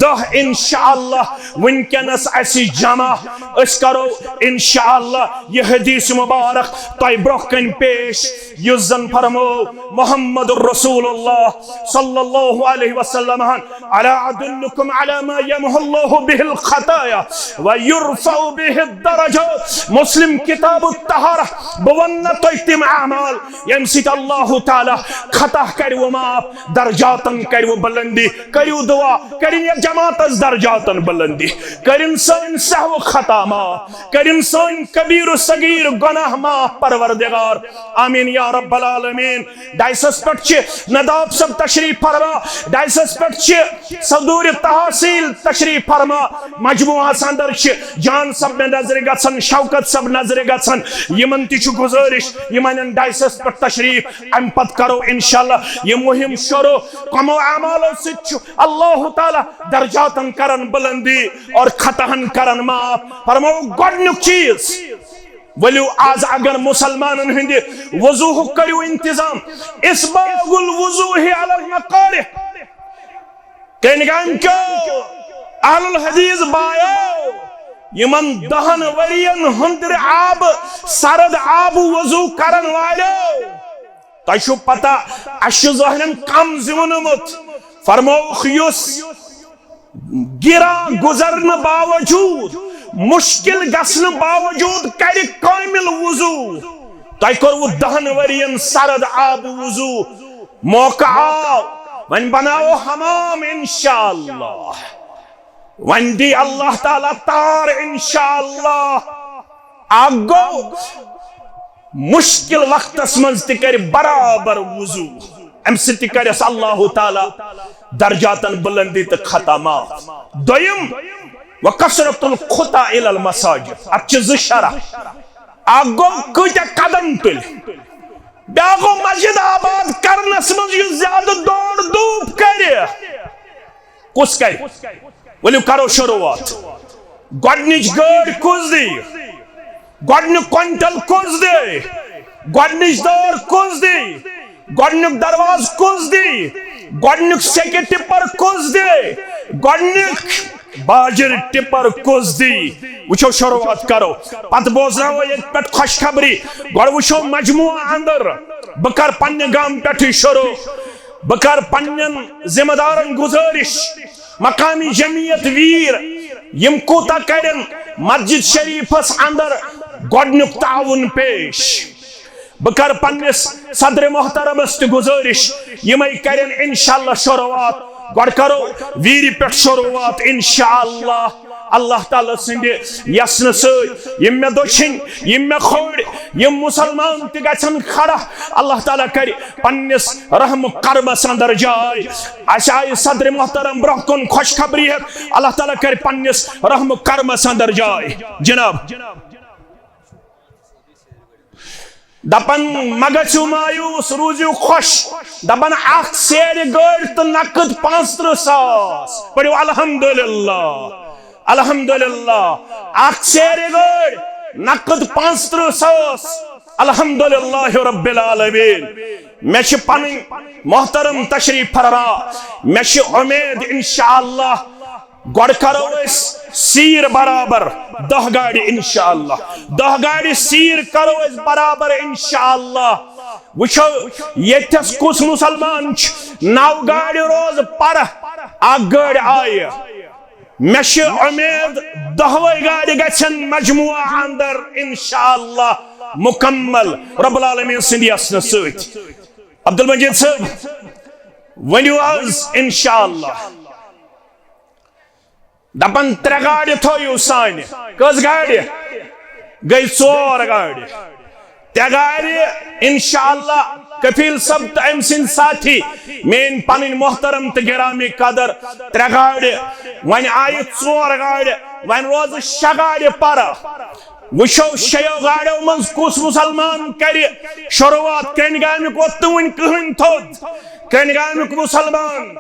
دَہ۔ انشاءاللہ وٕنکیٚنس اسہِ جمع، أسۍ کرو انشاءاللہ یہِ حدیث مبارک تۄہہِ برونٛہہ کنہِ پیش، یُس زن فرمو محمد رسول اللہ صلی اللہ علیہ وسلم ہن، الا ادلکم علی ما یمحو اللہ بہ الخطایا و یرفع بہ الدرجات۔ مسلم کتاب الطہارہ۔ بہٕ ونہٕ نہ تۄہہِ تِم اعمال ییٚمہِ سۭتۍ اللہ تعالیٰ خطا کرِوٕ معاف، درجاتن کرِوٕ بلندی۔ کٔرِو دعا، کٔرِن یتھ جماعتس درجاتن بلندی، کٔرِن سٲنۍ سہو خطا معاف، کٔرِن سٲنۍ کبیر و صغیر گناہ معاف پروردگار۔ آمین یا رب العالمین۔ ڈائسس پٮ۪ٹھ چھِ نداب صٲب تشریف فرما، ڈائسس پٮ۪ٹھ چھِ صدور تحصیل تشریف فرما، مجموعس اندر چھِ جان صٲب مےٚ نظرِ گژھان، شوکت صٲب نظرِ گژھان، یِمن تہِ چھُ گزٲرِش، یِم انن ڈائسس پٮ۪ٹھ تشریف۔ امہِ پتہٕ کرو انشاءاللہ یہِ مُہِم شروع۔ کمو اعمالو سۭتۍ چھُ اللہ تعالیٰ درجاتن کرن بلندی اور خطاہن کرن معاف۔ فرماو گۄڈنیُک چیز، ؤلِو آز اگر مسلمانن ہٕنٛدِ وضوہُک کٔرِو انتظام، اسباغ الوضوء علی المکارہ۔ کرٛنہِ گامہِ کیو اہل الحدیث بایو، یِمن دہن ؤرین ہُنٛدرِ آبہٕ سرد آبہٕ وضوٗ کرن والیو، تۄہہِ چھُو پتہ، اسہِ چھُ ظٲہرن کم زیوٗنمُت۔ فرمووُکھ، یُس گِرا گُزرنہٕ باوجوٗد، مُشکِل گژھنہٕ باوجوٗد کرِ کٲمِل وضوٗ۔ تۄہہِ کوٚروٕ دہن ؤرین سرد آبہٕ وضوٗ، موقع آو، وۄنۍ بناوو حمام انشاءاللہ، وۄنۍ دی اللہ تعالیٰ تار انشاءاللہ۔ اکھ گوٚو، مشکل وقتس منٛز تہِ کرِ برابر وضو، امہِ سۭتۍ تہِ کرٮ۪س اللہ تعالیٰ درجاتن بلندی تہٕ خطا معاف۔ دوٚیِم، وکثرت الخطی الی المساجد، اتھ چھِ زٕ شرح۔ اکھ گوٚو کۭتیاہ قدم تُلہِ، بیاکھ گوٚو مسجد آباد کرنس منٛز یُس زیادٕ دورٕ دوٗپ کرِ۔ کُس کرِ؟ ؤلِو کرو شروعات۔ گۄڈنِچ گٲڑۍ کُس دی؟ گۄڈنیُک کوینٹل کُس دی؟ گۄڈنِچ دٲر کُس دی؟ گۄڈنیُک دروازٕ کُس دی؟ گۄڈنیُک سیٚکہِ ٹِپر کُس دی؟ گۄڈنیُک باجر ٹِپر کُس دی؟ وٕچھو، شروعات کرو، پتہٕ بوزناوو ییٚتہِ پٮ۪ٹھ خوشخبری۔ گۄڈٕ وٕچھو مجموعہٕ اندر، بہٕ کرٕ پننہِ گامہٕ پٮ۪ٹھٕے شروع۔ بہٕ کرٕ پننٮ۪ن ذمہٕ دارن گزٲرش، مقامی جمعیت ویر، یِم کوٗتاہ کرن مسجد شریفس اندر گۄڈنیُک تعاون پیش۔ بہٕ کرٕ پننِس صدر محترمس تہِ گزٲرش، یِمے کرن انشاءاللہ شروعات۔ گۄڈٕ کرو ویرِ پٮ۪ٹھ شروعات انشاءاللہ۔ اللہ تعالیٰ سٕنٛدِ یژھنہٕ سۭتۍ یِم مےٚ دٔچھِنۍ، یِم مےٚ کھوٚرۍ، یِم مسلمان تہِ گژھن کھڑا، اللہ تعالیٰ کرِ پننِس رحم کرمس اندر جاے۔ اسہِ آیہِ صدر محترم برونٛہہ کُن خوشخبری ہٮ۪تھ، اللہ تعالیٰ کرِ پننِس رحم کرمس اندر جاے۔ جناب، دپان مہ گژھِو مایوس، روٗزِو خۄش۔ دپان اکھ سیرِ گٲڑۍ تہٕ نقد پانٛژترٕٛہ ساس۔ پٔرِو الحمدللہ، الحمدللہ۔ اکھ سیرِ گٲڑۍ، نقد پانٛژترٕٛہ ساس۔ الحمدللہ رب العالمین۔ مےٚ چھِ پنٕنۍ محترم تشریف فرما، مےٚ چھِ اُمید انشاءاللہ گۄڈٕ کرو أسۍ سیٖر برابر دَہ گاڑِ انشاءاللہ۔ دَہ گاڑِ سیٖر کرو أسۍ برابر انشاءاللہ۔ وٕچھو ییٚتھس کُس مسلمان چھُ۔ نَو گاڑِ روز پرٕ، اکھ گٲڑۍ آیہِ۔ مےٚ چھِ اُمید دَہوَے گاڑِ گژھن مجموعہ اندر انشاءاللہ مکمل رب العالمین سٕنٛدِ یژھنہٕ سۭتۍ۔ عبدالمجید صٲب، ؤنِو حظ انشاءاللہ۔ دپان ترٛےٚ گاڑِ تھٲیِو سانہِ۔ کٔژ گاڑِ؟ گٔے ژور گاڑِ۔ ترٛےٚ گاڑِ انشاءاللہ۔ کفیل صٲب تہٕ أمۍ سٕنٛدۍ ساتھی، میٲنۍ پنٕنۍ محترم تہٕ گرامی قدر، ترٛےٚ گاڑِ۔ وۄنۍ آیہِ ژور گاڑِ، وۄنۍ روزٕ شےٚ گاڑِ پرٕ۔ وٕچھو شیٚیو گاڑیو منٛز کُس مسلمان کرِ شروعات۔ کرنۍ گامیُک ووت نہٕ وُنہِ کٕہٕنۍ تھوٚد۔ کرنۍ گامیُک مسلمان،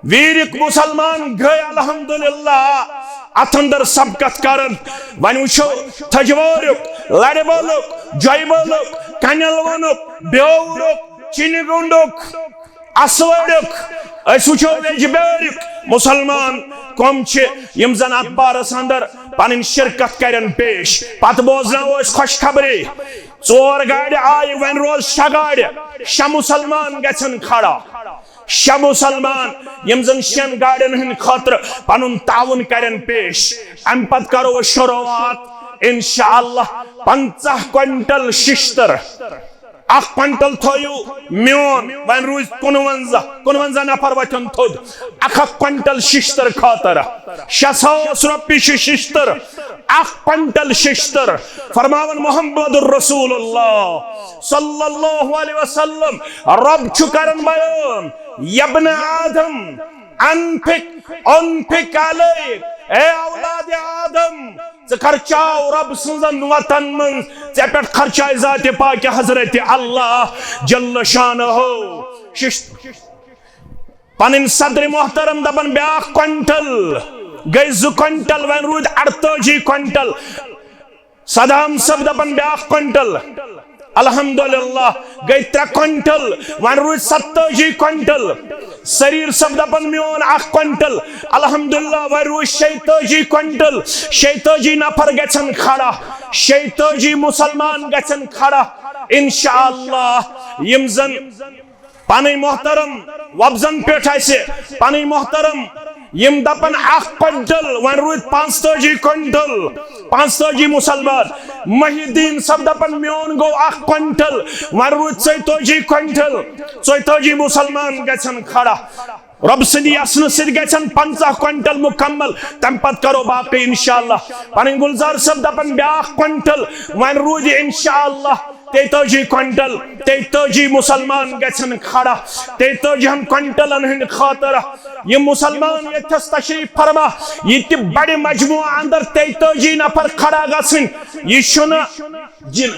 ویرک مسلمان گٔے الحمدللہ اتھ اندر سبقت کرن۔ وۄنۍ وٕچھو تھجوارُک، لڑِ بولُک، جۄیہِ بولُک، کنیل ونُک، بیورُک، چِنہِ گنڈُک، اسوڑُک۔ أسۍ وٕچھو ویجبیارُک مسلمان کم چھِ، یِم زن اتھ بارس اندر پنٕنۍ شرکت کرن پیش۔ پتہٕ بوزناوو أسۍ خوشخبری۔ ژور گاڑِ آیہِ، وۄنۍ روز شےٚ گاڑِ، شےٚ مسلمان گژھن کھڑا۔ شےٚ مسلمان یِم زن شٮ۪ن گاڑٮ۪ن ہٕنٛدِ خٲطرٕ پنُن تعاوُن کرن پیش۔ امہِ پتہٕ کرو أسۍ شروعات انشاءاللہ۔ پنژاہ کوینٹل ششتر، اکھ کوینٹل تھٲیِو میون، وۄنۍ روٗزۍ کُنونزہ، کُنونزہ نفر وۄتھن تھوٚد۔ اکھ اکھ کوینٹل ششتر خٲطرٕ شےٚ ساس رۄپیہِ چھِ ششتر، اکھ کوینٹل ششتر۔ فرماوان محمد رسول اللہ صلی اللہ علیہ وسلم، رب چھُ کران بیان، یبن آدم، انفق، انفق علیک، اے اولاد آدم، ژٕ خرچاو رب سٕنزن وتن منز، ژےٚ پٮ۪ٹھ خرچاے ذات پاک حضرت اللہ جل شانہ۔ شش-، پنٕنۍ صدر محترم دپان بیاکھ کوینٹل، گٔے زٕ کوینٹل، وۄنۍ روٗدۍ اَرتٲجی کوینٹل۔ صدام صٲب دپان بیاکھ کوینٹل، الحمدللہ گٔے ترٛےٚ کوینٹل، وۄنۍ روٗدۍ ستٲجی کوینٹل۔ سریٖر صٲب دپان میون اکھ کوینٹل، الحمدللہ وۄنۍ روٗدۍ شیٚیہِ تٲجی کوینٹل۔ شیٚیہِ تٲجی نفر گژھن کھڑا، شیٚیہِ تٲجی مسلمان گژھن کھڑا انشاءاللہ۔ یِم زن پنٕنۍ محترم وۄپزن پٮ۪ٹھ آسہِ، پنٕنۍ محترم یِم دپن اکھ کوینٹل، وۄنۍ روٗدۍ پانٛژتٲجی کوینٹل، پانٛژتٲجی مسلمان۔ محی الدین صٲب دپن میون گوٚو اکھ کوینٹل، وۄنۍ روٗدۍ ژۄیتٲجی کوینٹل، ژۄیتٲجی مسلمان گژھن کھڑا۔ رۄب سٕنٛدِ یژھنہٕ سۭتۍ گژھن پنٛژاہ کوینٹل مکمل، تمہِ پتہٕ کرو باقٕے انشاءاللہ۔ پنٕنۍ گلزار صٲب دپن بیاکھ کوینٹل، وۄنۍ روٗدۍ انشاءاللہ تیتٲجی کوینٹل، تیتٲجی مسلمان گژھن کھڑا، تیتٲجی ہن کوینٹلن ہٕنٛدِ خٲطرٕ۔ یِم مسلمان ییٚتھس تشریف فرما، یہِ تہِ بڑِ مجموعہ اندر تیتٲجی نفر کھڑا گژھٕنۍ، یہِ چھُنہٕ جِنہٕ۔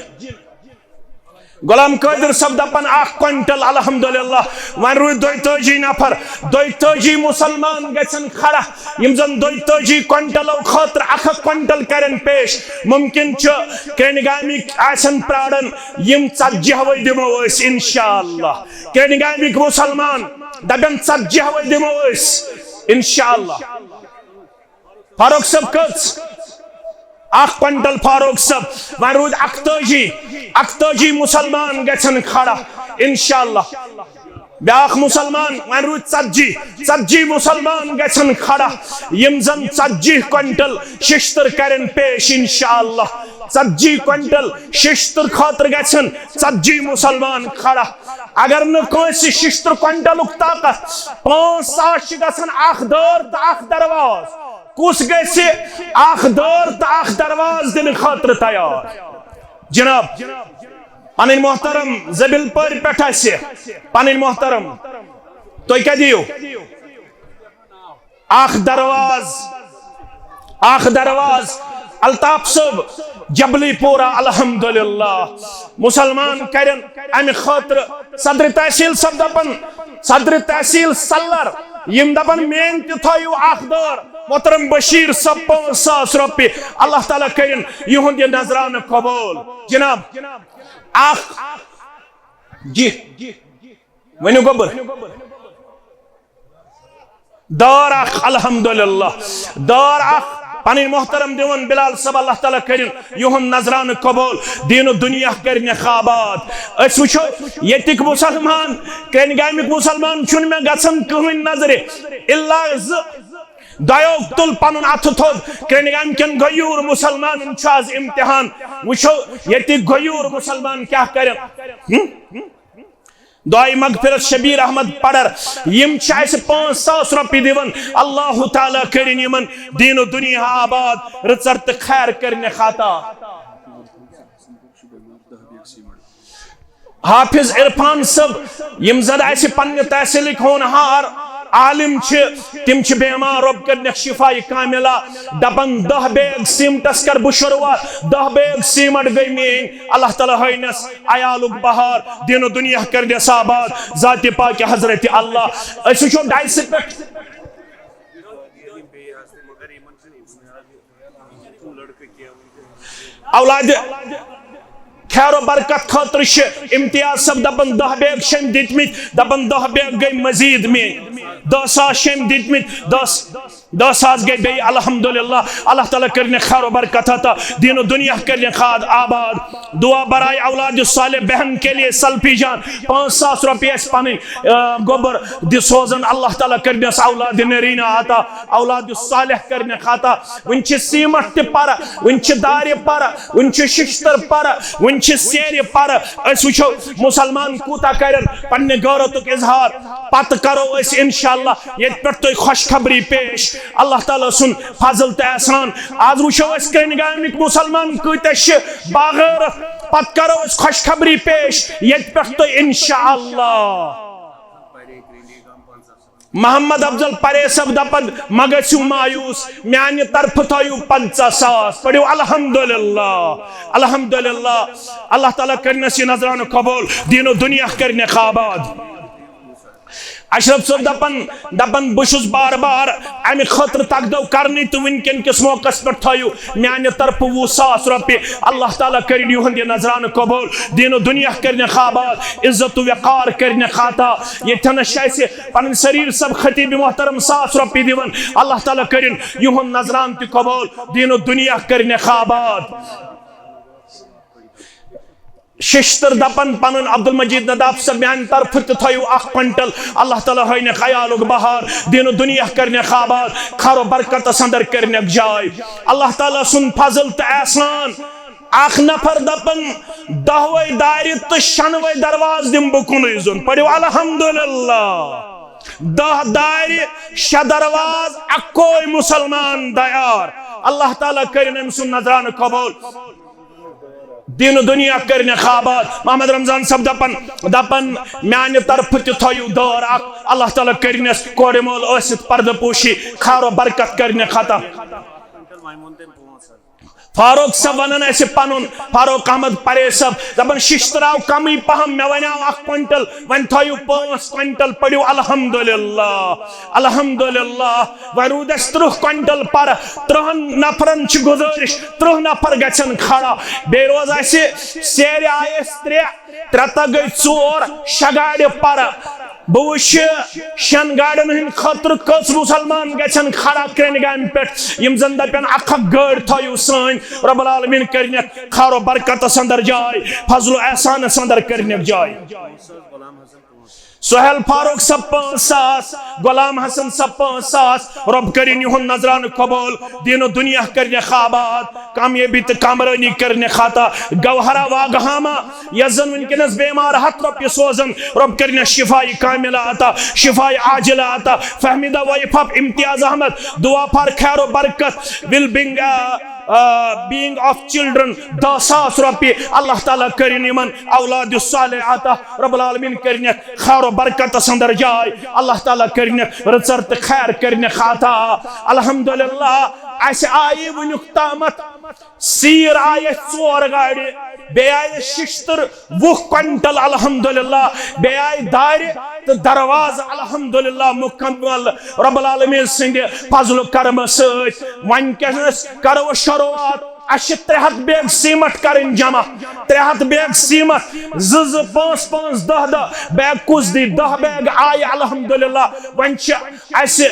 غلام قادر صٲب دپان اکھ کوینٹل، الحمدللہ، وۄنۍ روٗدۍ دۄیتٲجی نفر، دۄیتٲجی مسلمان گژھن کھڑا۔ یِم زن دۄیتٲجی کوینٹلو خٲطرٕ اکھ اکھ کوینٹل کرن پیش۔ ممکن چھُ کرنۍ گامٕکۍ آسن پراران، یِم ژتجی وے دِمو أسۍ انشاءاللہ۔ کرنۍ گامٕکۍ مسلمان دپن ژتجی وے دِمو أسۍ انشاءاللہ۔ فاروق صٲب کٔژ؟ اکھ کوینٹل فاروق صٲب۔ وۄنۍ روٗدۍ اکتٲجی، اکتٲجی مسلمان گژھن کھڑا انشاءاللہ۔ بیاکھ مسلمان، وۄنۍ روٗدۍ ژتجی، ژتجی مسلمان گژھن کھڑا، یِم زن ژتجی کوینٹل ششتر کرن پیش انشاءاللہ۔ ژتجی کوینٹل ششتر خٲطرٕ گژھن ژتجی مسلمان کھڑا۔ اگر نہٕ کٲنٛسہِ ششتر کوینٹلُک طاقت، پانٛژھ ساس چھِ گژھان اکھ دٲر تہٕ اکھ درواز۔ کُس گژھِ اکھ دٲر تہٕ اکھ درواز دِنہٕ خٲطرٕ تیار؟ جناب، پنٕنۍ محترم زبیل پورِ پٮ۪ٹھ آسہِ، پنٕنۍ محترم، تُہۍ کیٛاہ دِیِو؟ اکھ درواز، اکھ درواز، الطاف صٲب، جبلی پورہ، الحمدللہ۔ مسلمان کرن امہِ خٲطرٕ، صدر تحصیل صٲب دپان، صدر تحصیل سلر، یم دپان میٲنۍ تہِ تھٲیِو اکھ دٲر۔ محترم بشیر صٲب، پانٛژھ ساس رۄپیہِ، اللہ تعالیٰ کرن یِہُنٛد یہِ نذرانہٕ قبول۔ جناب، اکھ، جی، ؤنِو گوٚبُر۔ دٲر اکھ، الحمدللہ، دٲر اکھ، پنٕنۍ محترم دِوان بلال صٲب، اللہ تعالیٰ کرن یِہُنٛد نذرانہٕ قبول، دین و دنیا کرنہِ آباد۔ أسۍ وٕچھو ییٚتِکۍ مسلمان، کرنگامٕکۍ مسلمان چھُنہٕ مےٚ گژھان کٕہٕنۍ نظرِ، الا زٕ، دۄیو تُل پنُن اتھٕ تھوٚد، کرنگامہِ کٮ۪ن غیور مسلمانن چھُ از امتحان۔ وٕچھو ییٚتِکۍ غیور مسلمان کیٛاہ کرن۔ ہم؟ دعائے مغفرت شبیر احمد پڑر، یم چھِ اسہِ پانٛژھ ساس رۄپیہِ دِوان۔ اللہ تعالیٰ کٔرِن یِمن دین و دنیا آباد، رٕژر تہٕ خیر کٔرِنکھ عطا۔ حافظ عرفان صٲب، یم زن اسہِ پننہِ تحصیلٕکۍ ہونہار عالم چھِ، تِم چھِ بیمار، رۄب کٔرِنکھ شفا کاملہ۔ دپان دہ بیگ سیمٹس کر بہٕ شروعات، دہ بیگ سیمٹ گٔے میٲنۍ۔ اللہ تعالیٰ ہٲینس عیالُک بہار، دین و دنیا کٔرنس آباد، ذات پاک حضرت اللہ۔ أسۍ وٕچھو ڈایسہٕ پٮ۪ٹھ۔ اولاد خیر و برکت خٲطرٕ چھِ امتیاز صٲب دپان دہ بیگ چھِ أمۍ دِتمٕتۍ، دپان دہ بیگ گٔے مزید میٲنۍ، دہ ساس چھِ أمۍ دِتمٕتۍ، دہ دہ ساس گٔے بیٚیہِ، الحمدللہ۔ اللہ تعالیٰ کٔرِنکھ خیر و برکت عطا، دین و دنیا کٔرِنکھ خاد آباد۔ دعا برائے اولاد صالح بہن کے لیے سلفی جان، پانٛژھ ساس رۄپیہِ اَسہِ پنٕنۍ، آ، گوٚبُر دِ سوزان۔ اللہ تعالیٰ کٔرِنس اولاد نرینا عطا، اولاد صالح کٔرِنکھ عطا۔ وٕنہِ چھِ سیمٹ تہِ پرٕ، وٕنہِ چھِ دارِ پرٕ، وٕنہِ چھِ ششتر پرٕ، وٕنہِ چھِ سیرِ پرٕ۔ أسۍ وٕچھو مسلمان کوٗتاہ کرن پننہِ غیرتُک اظہار۔ پتہٕ کرو أسۍ انشاءاللہ ییٚتہِ پٮ۪ٹھ تۄہہِ خوشخبری پیش، اللہ تعالیٰ سُنٛد فضل تہٕ احسان۔ آز وٕچھو أسۍ کرنگامٕکۍ مسلمان کۭتیاہ چھِ باغیرت۔ پتہٕ کرو أسۍ خوشخبری پیش ییٚتہِ پٮ۪ٹھ تۄہہِ انشاءاللہ۔ محمد افضل پرے صٲب دپان، مہ گژھِو مایوس، میانہِ طرفہٕ تھٲیِو پنژاہ ساس، پٔرِو الحمدللہ، الحمدللہ۔ اللہ تعالیٰ کٔرِنس یہِ نذرانہٕ قبول، دین و دنیا کٔرِنکھ آباد۔ اشرف صٲب دپان، دپان، بہٕ چھُس بار بار امہِ خٲطرٕ تقدو کرنٕے تہٕ وٕنکیٚن کِس موقعس پٮ۪ٹھ تھٲیِو میانہِ طرفہٕ وُہ ساس رۄپیہِ۔ اللہ تعالیٰ کٔرِن یِہُنٛد یہِ نذرانہٕ قبول، دین و دنیا کٔرِنکھ آباد، عزت و وقار کٔرِنکھ عطا۔ ییٚتھٮ۪نس چھِ اَسہِ پنٕنۍ سریٖر صٲب خطیب محترم ساس رۄپیہِ دِوان۔ اللہ تعالیٰ کٔرِن یِہُنٛد نذرانہٕ تہِ قبول، دین و دنیا کٔرِنکھ آباد۔ ششتر دپان پنُن عبدالمجید نداف صٲب، میانہِ طرفہٕ تہِ تھٲیِو اکھ کوینٹل۔ اللہ تعالیٰ ہٲینکھ عیالُک بہار، دین و دنیا کرنکھ آباد، خیر و برکتس اندر کرنکھ جاے۔ اللہ تعالیٰ سُنٛد فضل تہٕ احسان۔ اکھ نفر دپان، دہوے دارِ تہٕ شنوے درواز دِمہٕ بہٕ کُنُے زوٚن۔ پٔرِو الحمدللہ۔ دہ دارِ، شےٚ درواز، اکوے مسلمان دیار۔ اللہ تعالیٰ کٔرِن أمۍ سُنٛد نذرانہٕ قبول۔ دین و دنیا کٔرِنکھ آباد۔ محمد رمضان صٲب دپان، دپان، میانہِ طرفہٕ تہِ تھٲیِو دٲر اکھ۔ اللہ تعالیٰ کٔرِنس کورِ مول ٲسِتھ پردٕ پوشی، خیر و برکت کٔرِنکھ عطا۔ فاروق صٲب ونان اسہِ پنُن، فاروق احمد پرے صٲب دپان، ششتر آو کمٕے پہم، مےٚ ونیاو اکھ کوینٹل، وۄنۍ تھٲیِو پانٛژھ کوینٹل، پٔرِو الحمدللہ، الحمدللہ۔ وۄنۍ روٗد اسہِ ترٕٛہ کوینٹل پرٕ، ترٕٛہن نفرن چھِ گُزٲرِش، ترٕٛہ نفر گژھن کھڑا۔ بیٚیہِ روز اسہِ سیرِ آیہِ اسہِ ترٛےٚ، ترٛےٚ تہٕ گٔے ژور، شےٚ گاڑِ پرٕ۔ بہٕ وٕچھِ شٮ۪ن گاڑٮ۪ن ہٕنٛدِ خٲطرٕ کٔژ مسلمان گژھن کھڑا کرنگامہِ پٮ۪ٹھ، یِم زن دپن، اکھ اکھ گٲڑۍ تھٲیِو سٲنۍ، رب العالمین کٔرِنکھ خیر و برکتس اندر جاے، فضل و احسانس اندر کٔرِنکھ جاے۔ سہیل فاروق صٲب پانٛژھ ساس، غلام حسن صٲب پانٛژھ ساس، رۄب کٔرِن یِہُنٛد نذرانہٕ قبول، دین و دنیا کٔرِنکھ آباد، کامیٲبی تہٕ کامرٲنی کٔرِنکھ عطا۔ گوہرا واگہاما، یۄس زن وٕنکیٚنس بیمار ہتھ رۄپیہِ سوزان، رۄب کٔرِنس شفا کاملہ عطا، شفا عاجلہ عطا۔ فہمیدہ وائف آف امتیاز احمد، دعا فار خیر و برکت، ول بنگ، آ، بیگ آف چلڈرن، دہ ساس رۄپیہِ، اللہ تعالیٰ کٔرِن یِمن اولاد صالح عطا، رب العالمین کٔرِنکھ خیر و برکتس اندر جاے، اللہ تعالیٰ کٔرِنکھ رٕژر تہٕ خیر کٔرِنکھ عطا۔ الحمدللہ، اسہِ آیہِ وٕنیُک تامتھ سیٖر آیہِ اسہِ ژور گاڑِ، بیٚیہِ آیہِ ششتٕر وُہ کوینٹل الحمدللہ، بیٚیہِ آیہِ دارِ تہٕ دروازٕ الحمدللہ مکمل رب العالمین سٕنٛدِ فضل و کرمہٕ سۭتۍ۔ وۄنۍ کیٛاہ کرو شروعات؟ اسہِ چھِ ترٛےٚ ہتھ بیگ سیمٹ کرٕنۍ جمع، ترٛےٚ ہتھ بیگ سیمٹ، زٕ زٕ، پانٛژھ پانٛژھ، دہ دہ بیگ کُس دی؟ دہ بیگ آیہِ الحمدللہ۔ وۄنۍ چھِ اسہِ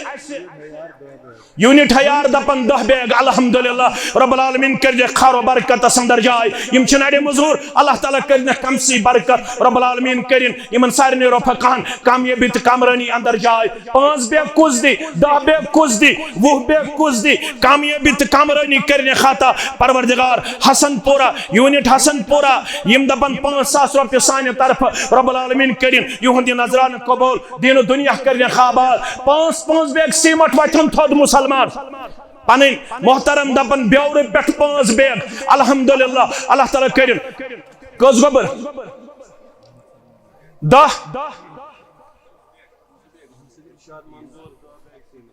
یونٹ ہیار دپان دہ بیگ، الحمدللہ، رب العالمین کٔرِنکھ خیر و برکتس اندر جاے۔ یِم چھِ نرِ مزور، اللہ تعالیٰ کٔرِنکھ کمسٕے برکت، رب العالمین کٔرِن یِمن سارنٕے رفقاہن کامیٲبی تہٕ کامرٲنی اندر جاے۔ پانٛژھ بیگ کُس دی؟ دہ بیگ کُس دی؟ وُہ بیگ کُس دی؟ کامیٲبی تہٕ کامرٲنی کٔرِنکھ عطا۔ پروردگار، حسن پورہ، یونٹ حسن پورہ، یِم دپان پانٛژھ ساس رۄپیہِ سانہِ طرفہٕ، رب العالمین کٔرِن یِہُنٛد یہِ نذرانہٕ قبول۔ دین و دنیا کٔرِنکھ آباد۔ پانٛژھ پانٛژھ بیگ سیمٹ وتھن تھوٚد مسلمان۔ پنٕنۍ محترم دپان بیورٕ پٮ۪ٹھ پانٛژھ بیگ۔ الحمدللہ، اللہ تعالیٰ کٔرِن۔ کٔژ گوٚبُر؟ دہ۔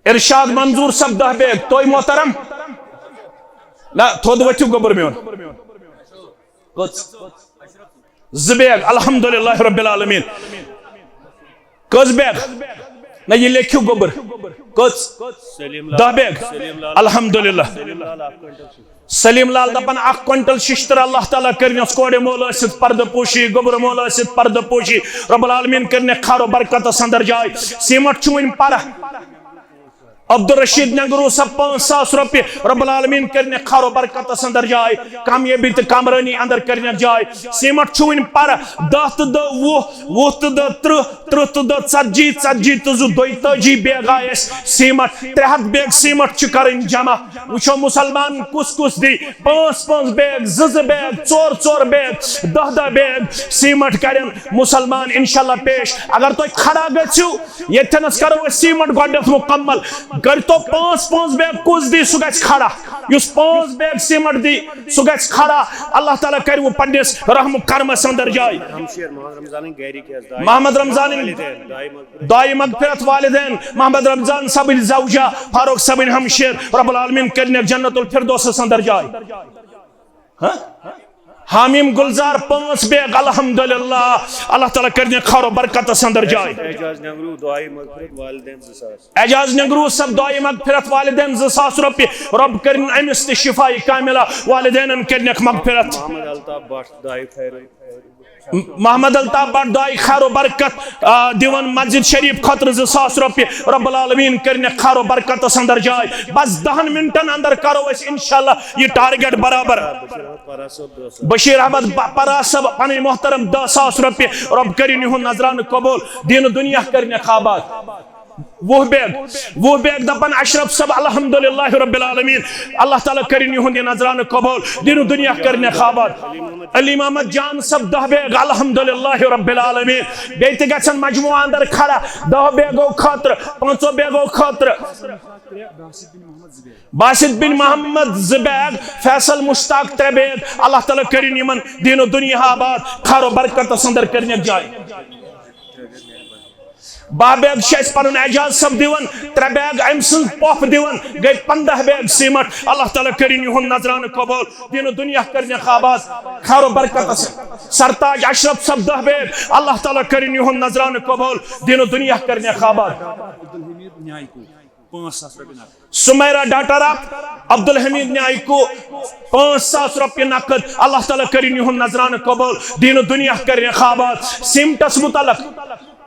ارشاد منظور صٲب دہ بیگ۔ تُہۍ محترم؟ نہ، تھوٚد ؤتھِو گوٚبُر میون۔ کٔژ؟ زٕ بیگ، الحمدللہ رب العالمین۔ کٔژ بیگ؟ نہ، یہِ لیکھِو گوٚبُر۔ کٔژ؟ سلیم لال۔ دہ بیگ۔ سلیم لال۔ الحمدللہ۔ سلیم لال اکھ کوینٹل چھُ۔ سلیم لال دپان اکھ کوینٹل ششتٕر، اللہ تعالیٰ کٔرِنس کورِ مول ٲسِتھ پردٕ پوشی، گوٚبُر مول ٲسِتھ پردٕ پوشی، رب العالمین کٔرِنکھ خیر و برکتس اندر جاے۔ سیمٹ چھُ وُنہِ پرہ۔ عبدالرشید نگروسا پانٛژھ ساس رۄپیہِ، رب العالمین کٔرِنکھ خیر و برکتس اندر جاے، کامیٲبی تہٕ کامرٲنی اندر کٔرِنکھ جاے۔ سیمٹ چھُ وُنہِ پرٕ، دہ تہٕ دہ وُہ، وُہ تہٕ دہ ترٕٛہ، ترٕٛہ تہٕ دہ ژتجی، ژتجی تہٕ زٕ دۄیتٲجی بیگ آیہِ اَسہِ سیمٹ، ترٛےٚ ہتھ بیگ سیمٹ چھِ کرٕنۍ جمع۔ وٕچھو مسلمان کُس کُس دی، پانٛژھ پانٛژھ بیگ، زٕ زٕ بیگ، ژور ژور بیگ، دہ دہ بیگ سیمٹ کرن مسلمان انشاءاللہ پیش۔ اگر تُہۍ کھڑا گٔژھِو، ییٚتھٮ۪نس کرو أسۍ سیمٹ گۄڈٕنٮ۪تھ مُکمل۔ کٔرۍتو پانٛژھ پانٛژھ بیگ، کُس دی سُہ گژھِ کھڑا۔ یُس پانٛژھ بیگ سیمٹ دی سُہ گژھِ کھڑا۔ اللہ تعالیٰ کرِ وۄنۍ پننِس رحم و کرمس اندر جاے۔ ہمشیر محمد رمضان گرِکۍ حظ، داے محمد رمضان والدین، داے مغفرت۔ داے مغفرت والدین، محمد رمضان صٲبٕنۍ زوجہ، فاروق صٲبٕنۍ ہمشیر، رب العالمین کٔرِنکھ جنت الفردوسس اندر جاے۔ ہاں؟ حامیم گلزار پانٛژھ بیگ، الحمدللہ، اللہ تعالیٰ کٔرِنکھ خیر و برکتس اندر جاے۔ اعجاز نگرو دعائے مغفرت والدین زٕ ساس۔ اعجاز نگرو صٲب دعائے مغفرت والدین زٕ ساس رۄپیہِ، رب کٔرِن أمِس تہِ شفاء کاملہ، والدینن کٔرِنکھ مغفرت۔ محمد الطاف بٹ دعائے خیر۔ محمد الطاف بٹ دعائے خیر و برکت، آ، دِوان مسجد شریف خٲطرٕ زٕ ساس رۄپیہِ، رب العالمین کٔرِنکھ خیر و برکتس اندر جاے۔ بس دہن منٹن اندر کرو أسۍ انشاءاللہ یہِ ٹارگیٹ برابر۔ بشیر احمد ب-، پرا صٲب پنٕنۍ محترم دہ ساس رۄپیہِ، رب کٔرِن یِہُنٛد نذرانہٕ قبول، دین و دنیا کٔرِنکھ آباد۔ وُہ بیگ، وُہ بیگ دپان اشرف صٲب، الحمدللہ رب العالمین، اللہ تعالیٰ کٔرِن یِہُنٛد یہِ نذرانہٕ قبول، دین و دنیا کٔرِنکھ آباد۔ علی محمد جان صٲب دہ بیگ، الحمدللہ رب العالمین۔ بیٚیہِ تہِ گژھن مجموعہ اندر کھڑا، دہ بیگو خٲطرٕ، پانٛژو بیگو خٲطرٕ۔ باسط بن محمد زٕ بیگ، فیصل مشتاق ترٛےٚ بیگ، اللہ تعالیٰ کٔرِن یِمن دین و دنیا آباد، خیر و برکتس اندر کٔرِنکھ جاے۔ باہ بیگ چھِ اَسہِ پنُن اعجاز صٲب دِوان، ترٛےٚ بیگ أمۍ سٕنٛز پۄپھ دِوان، گٔے پنٛداہ بیگ سیمٹ۔ اللہ تعالیٰ کٔرِن یِہُنٛد نذرانہٕ قبول، دین و دنیا کٔرِنکھ آباد، خیر و برکتس۔ سرتاج اشرف صٲب دہ بیگ، اللہ تعالیٰ کٔرِن یِہُنٛد نذرانہٕ قبول، دین و دنیا کٔرِنکھ آباد۔ عبدالحمید نیائیکو پانٛژھ ساس رۄپیہِ نقد۔ سمیرا ڈاٹر آف عبدالحمید نیائیکو پانٛژھ ساس رۄپیہِ نقد۔ اللہ تعالیٰ کٔرِن یِہُنٛد نذرانہٕ قبول، دین و دنیا کٔرِنکھ آباد۔ سیمٹس متعلق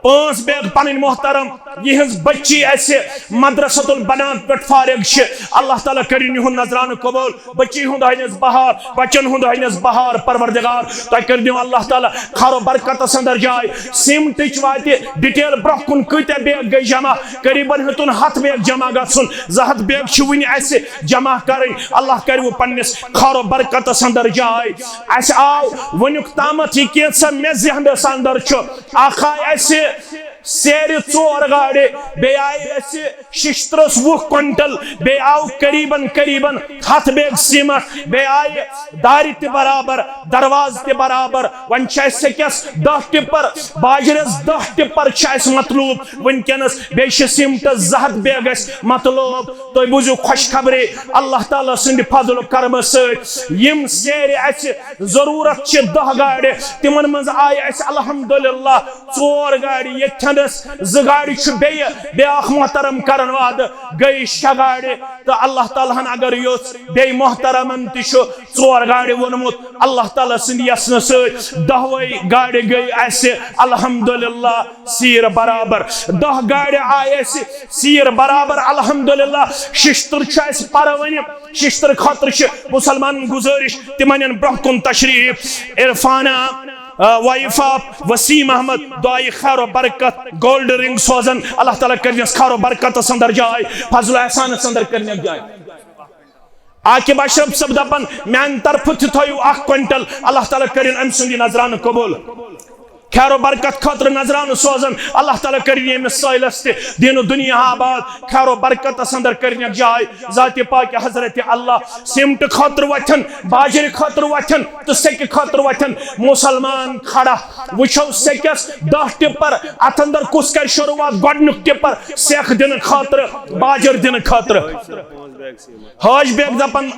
پانٛژھ بیگ پنٕنۍ محترم، یِہٕنٛز بچی اَسہِ مدرسۃ البنات پٮ۪ٹھ فارغ چھِ۔ اللہ تعالیٰ کٔرِن یِہُنٛد نذرانہٕ قبول۔ بچی ہُنٛد ہٲینس بہار، بچن ہُنٛد ہٲینس بہار۔ پروردگار، تۄہہِ کٔرِنو اللہ تعالیٰ خیر و برکتس اندر جاے۔ سیمٹٕچ واتہِ ڈیٹیل برٛونٛہہ کُن، کۭتیاہ بیگ گٔے جمع؟ قریباً ہیوٚتُن ہتھ بیگ جمع گژھُن، زٕ ہتھ بیگ چھِ وُنہِ اَسہِ جمع کرٕنۍ۔ اللہ کرِ وۄنۍ پننِس خیر و برکتس اندر جاے۔ اَسہِ آو وُنیُک تامتھ یہِ کینٛژھا مےٚ ذہنس اندر چھُ، اکھ آے اَسہِ سیرِ ژور گاڑِ، بیٚیہِ آیہِ اَسہِ ششترس وُہ کوینٹل، بیٚیہِ آو قریباً قریباً ہتھ بیگ سیمٹ، بیٚیہِ آیہِ دارِ تہِ برابر، دروازٕ تہِ برابر۔ وۄنۍ چھِ اَسہِ سیٚکٮ۪س دَہ ٹِپر، باجرس دَہ ٹِپر چھِ اَسہِ مطلوب وٕنکیٚنس، بیٚیہِ چھِ سیمٹس زٕ ہتھ بیگ اَسہِ مطلوب۔ تُہۍ بوٗزِو خۄشخبری، اللہ تعالیٰ سٕنٛدِ فضل و کرمہٕ سۭتۍ یِم سیرِ اَسہِ ضروٗرت چھِ دَہ گاڑِ، تِمن منٛز آیہِ اَسہِ الحمدللہ ژور گاڑِ ییٚتھٮ۪نس، زٕ گاڑِ چھُ بیٚیہِ بیٛاکھ محترم کرن وعدٕ، گٔے شےٚ گاڑِ۔ تہٕ اللہ تعالیٰ ہن اگر یوٚژھ، بیٚیہِ محترمن تہِ چھُ ژور گاڑِ ووٚنمُت۔ اللہ تعالیٰ سٕنٛدِ یژھنہٕ سۭتۍ دَہوَے گاڑِ گٔے اَسہِ الحمدللہ سیٖر برابر۔ دَہ گاڑِ آیہِ اَسہِ سیٖر برابر الحمدللہ۔ ششتٕر چھُ اَسہِ پَرٕ وۄنۍ، ششتٕر خٲطرٕ چھِ مُسلمانن گُزٲرِش، تِمن یِن برٛونٛہہ کُن تشریٖف۔ عرفانہ، آ، وائف آف وسیم احمد، دعائے خیر و برکت، گولڈ رنگ سوزن۔ اللہ تعالیٰ کٔرنس خیر و برکتس اندر جاے، فضل و احسانس اندر کٔرنس جاے۔ عاقب اشرف صٲب دپان، میانہِ طرفہٕ تہِ تھٲیِو اکھ کوینٹل، اللہ تعالیٰ کٔرِن أمۍ سُنٛد یہِ نذرانہٕ قبول۔ خیر و برکت خٲطرٕ نذرانہٕ سوزان، اللہ تعالیٰ کٔرِن ییٚمِس سٲیلس تہِ دین و دنیا آباد، خیر و برکتس اندر کٔرنس جاے۔ ذات پاک حضرت اللہ سیمٹ خٲطرٕ وتھن، باجرِ خٲطرٕ وتھن، تہٕ سیٚکہِ خٲطرٕ وتھن مُسلمان کھڑا۔ وٕچھو سیٚکٮ۪س دَہ ٹِپر، اتھ اندر کُس کرِ شروعات؟ گۄڈنیُک ٹِپر سیٚکھ دِنہٕ خٲطرٕ، باجر دِنہٕ خٲطرٕ۔ حٲج بیگ دپان،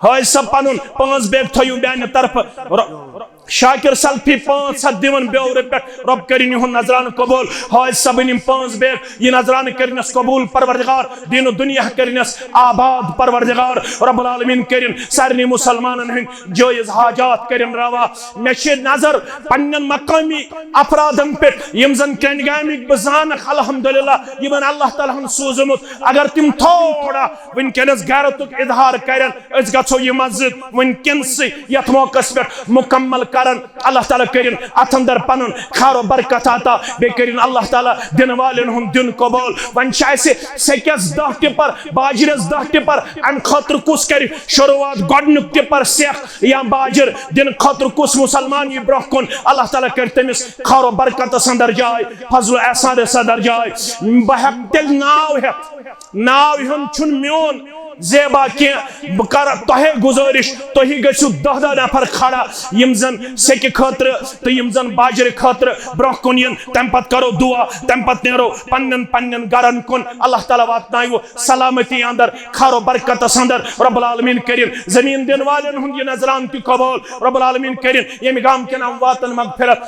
حٲج صٲب پنُن پانٛژھ بیگ تھٲیِو میانہِ طرفہٕ۔ ر-، شاکر سلفی پانٛژھ ہتھ دِوان بیورِ پٮ۪ٹھ، رۄب کٔرِن یِہُنٛد نذرانہٕ قبول۔ حٲج صٲبٕنۍ یِم پانٛژھ بیگ، یہِ نذرانہٕ کٔرنس قبول پروردگار، دین و دنیا کٔرنس آباد پروردگار، رب العالمین کٔرِن سارنٕے مُسلمانن ہٕنٛدۍ جٲیز حاجات کٔرِن روا۔ مےٚ چھِ نظر پننٮ۪ن مقٲمی افرادن پٮ۪ٹھ، یِم زن کرٛنٛڈگامٕکۍ بہٕ زانکھ الحمدللہ، یِمن اللہ تعالیٰ ہن سوٗزمُت، اگر تِم تھوڑا وٕنکیٚنس غیرتُک اظہار کرن، أسۍ گژھو یہِ مسجد وٕنکیٚنسٕے یتھ موقعس پٮ۪ٹھ مکمل کرن۔ اللہ تعالیٰ کٔرِن اتھ اندر پنُن خیر و برکت عطا، بیٚیہِ کٔرِن اللہ تعالیٰ دِنہٕ والٮ۪ن ہُنٛد دیُن قبول۔ وۄنۍ چھِ اَسہِ سیٚکٮ۪س دَہ ٹِپر، باجرس دَہ ٹِپر، امہِ خٲطرٕ کُس کرِ شروعات؟ گۄڈنیُک ٹِپر سیٚکھ یا باجر دِنہٕ خٲطرٕ کُس مُسلمان یی برٛونٛہہ کُن؟ اللہ تعالیٰ کرِ تٔمِس خیر و برکتس اندر جاے، فضل و احسانس اندر جاے۔ بہٕ ہٮ۪کہٕ تیٚلہِ ناو ہٮ۪تھ، ناو ہیوٚن چھُنہٕ میون زیبا کینٛہہ۔ بہٕ کرٕ تۄہے گُزٲرِش، تُہی گٔژھِو دَہ دَہ نفر کھڑا، یِم زن سیٚکہِ خٲطرٕ تہٕ یِم زن باجرِ خٲطرٕ برٛونٛہہ کُن یِن۔ تَمہِ پتہٕ کرو دُعا، تَمہِ پتہٕ نیرو پننٮ۪ن پننٮ۪ن گرن کُن۔ اللہ تعالیٰ واتناوِ سلامتی اندر، خیر و برکتس اندر۔ رب العالمین کٔرِن زٔمیٖن دِنہٕ والٮ۪ن ہُنٛد یہِ نذرانہٕ تہِ قبول۔ رب العالمین کٔرِن ییٚمہِ گامہٕ کٮ۪ن امواتن مغفرت۔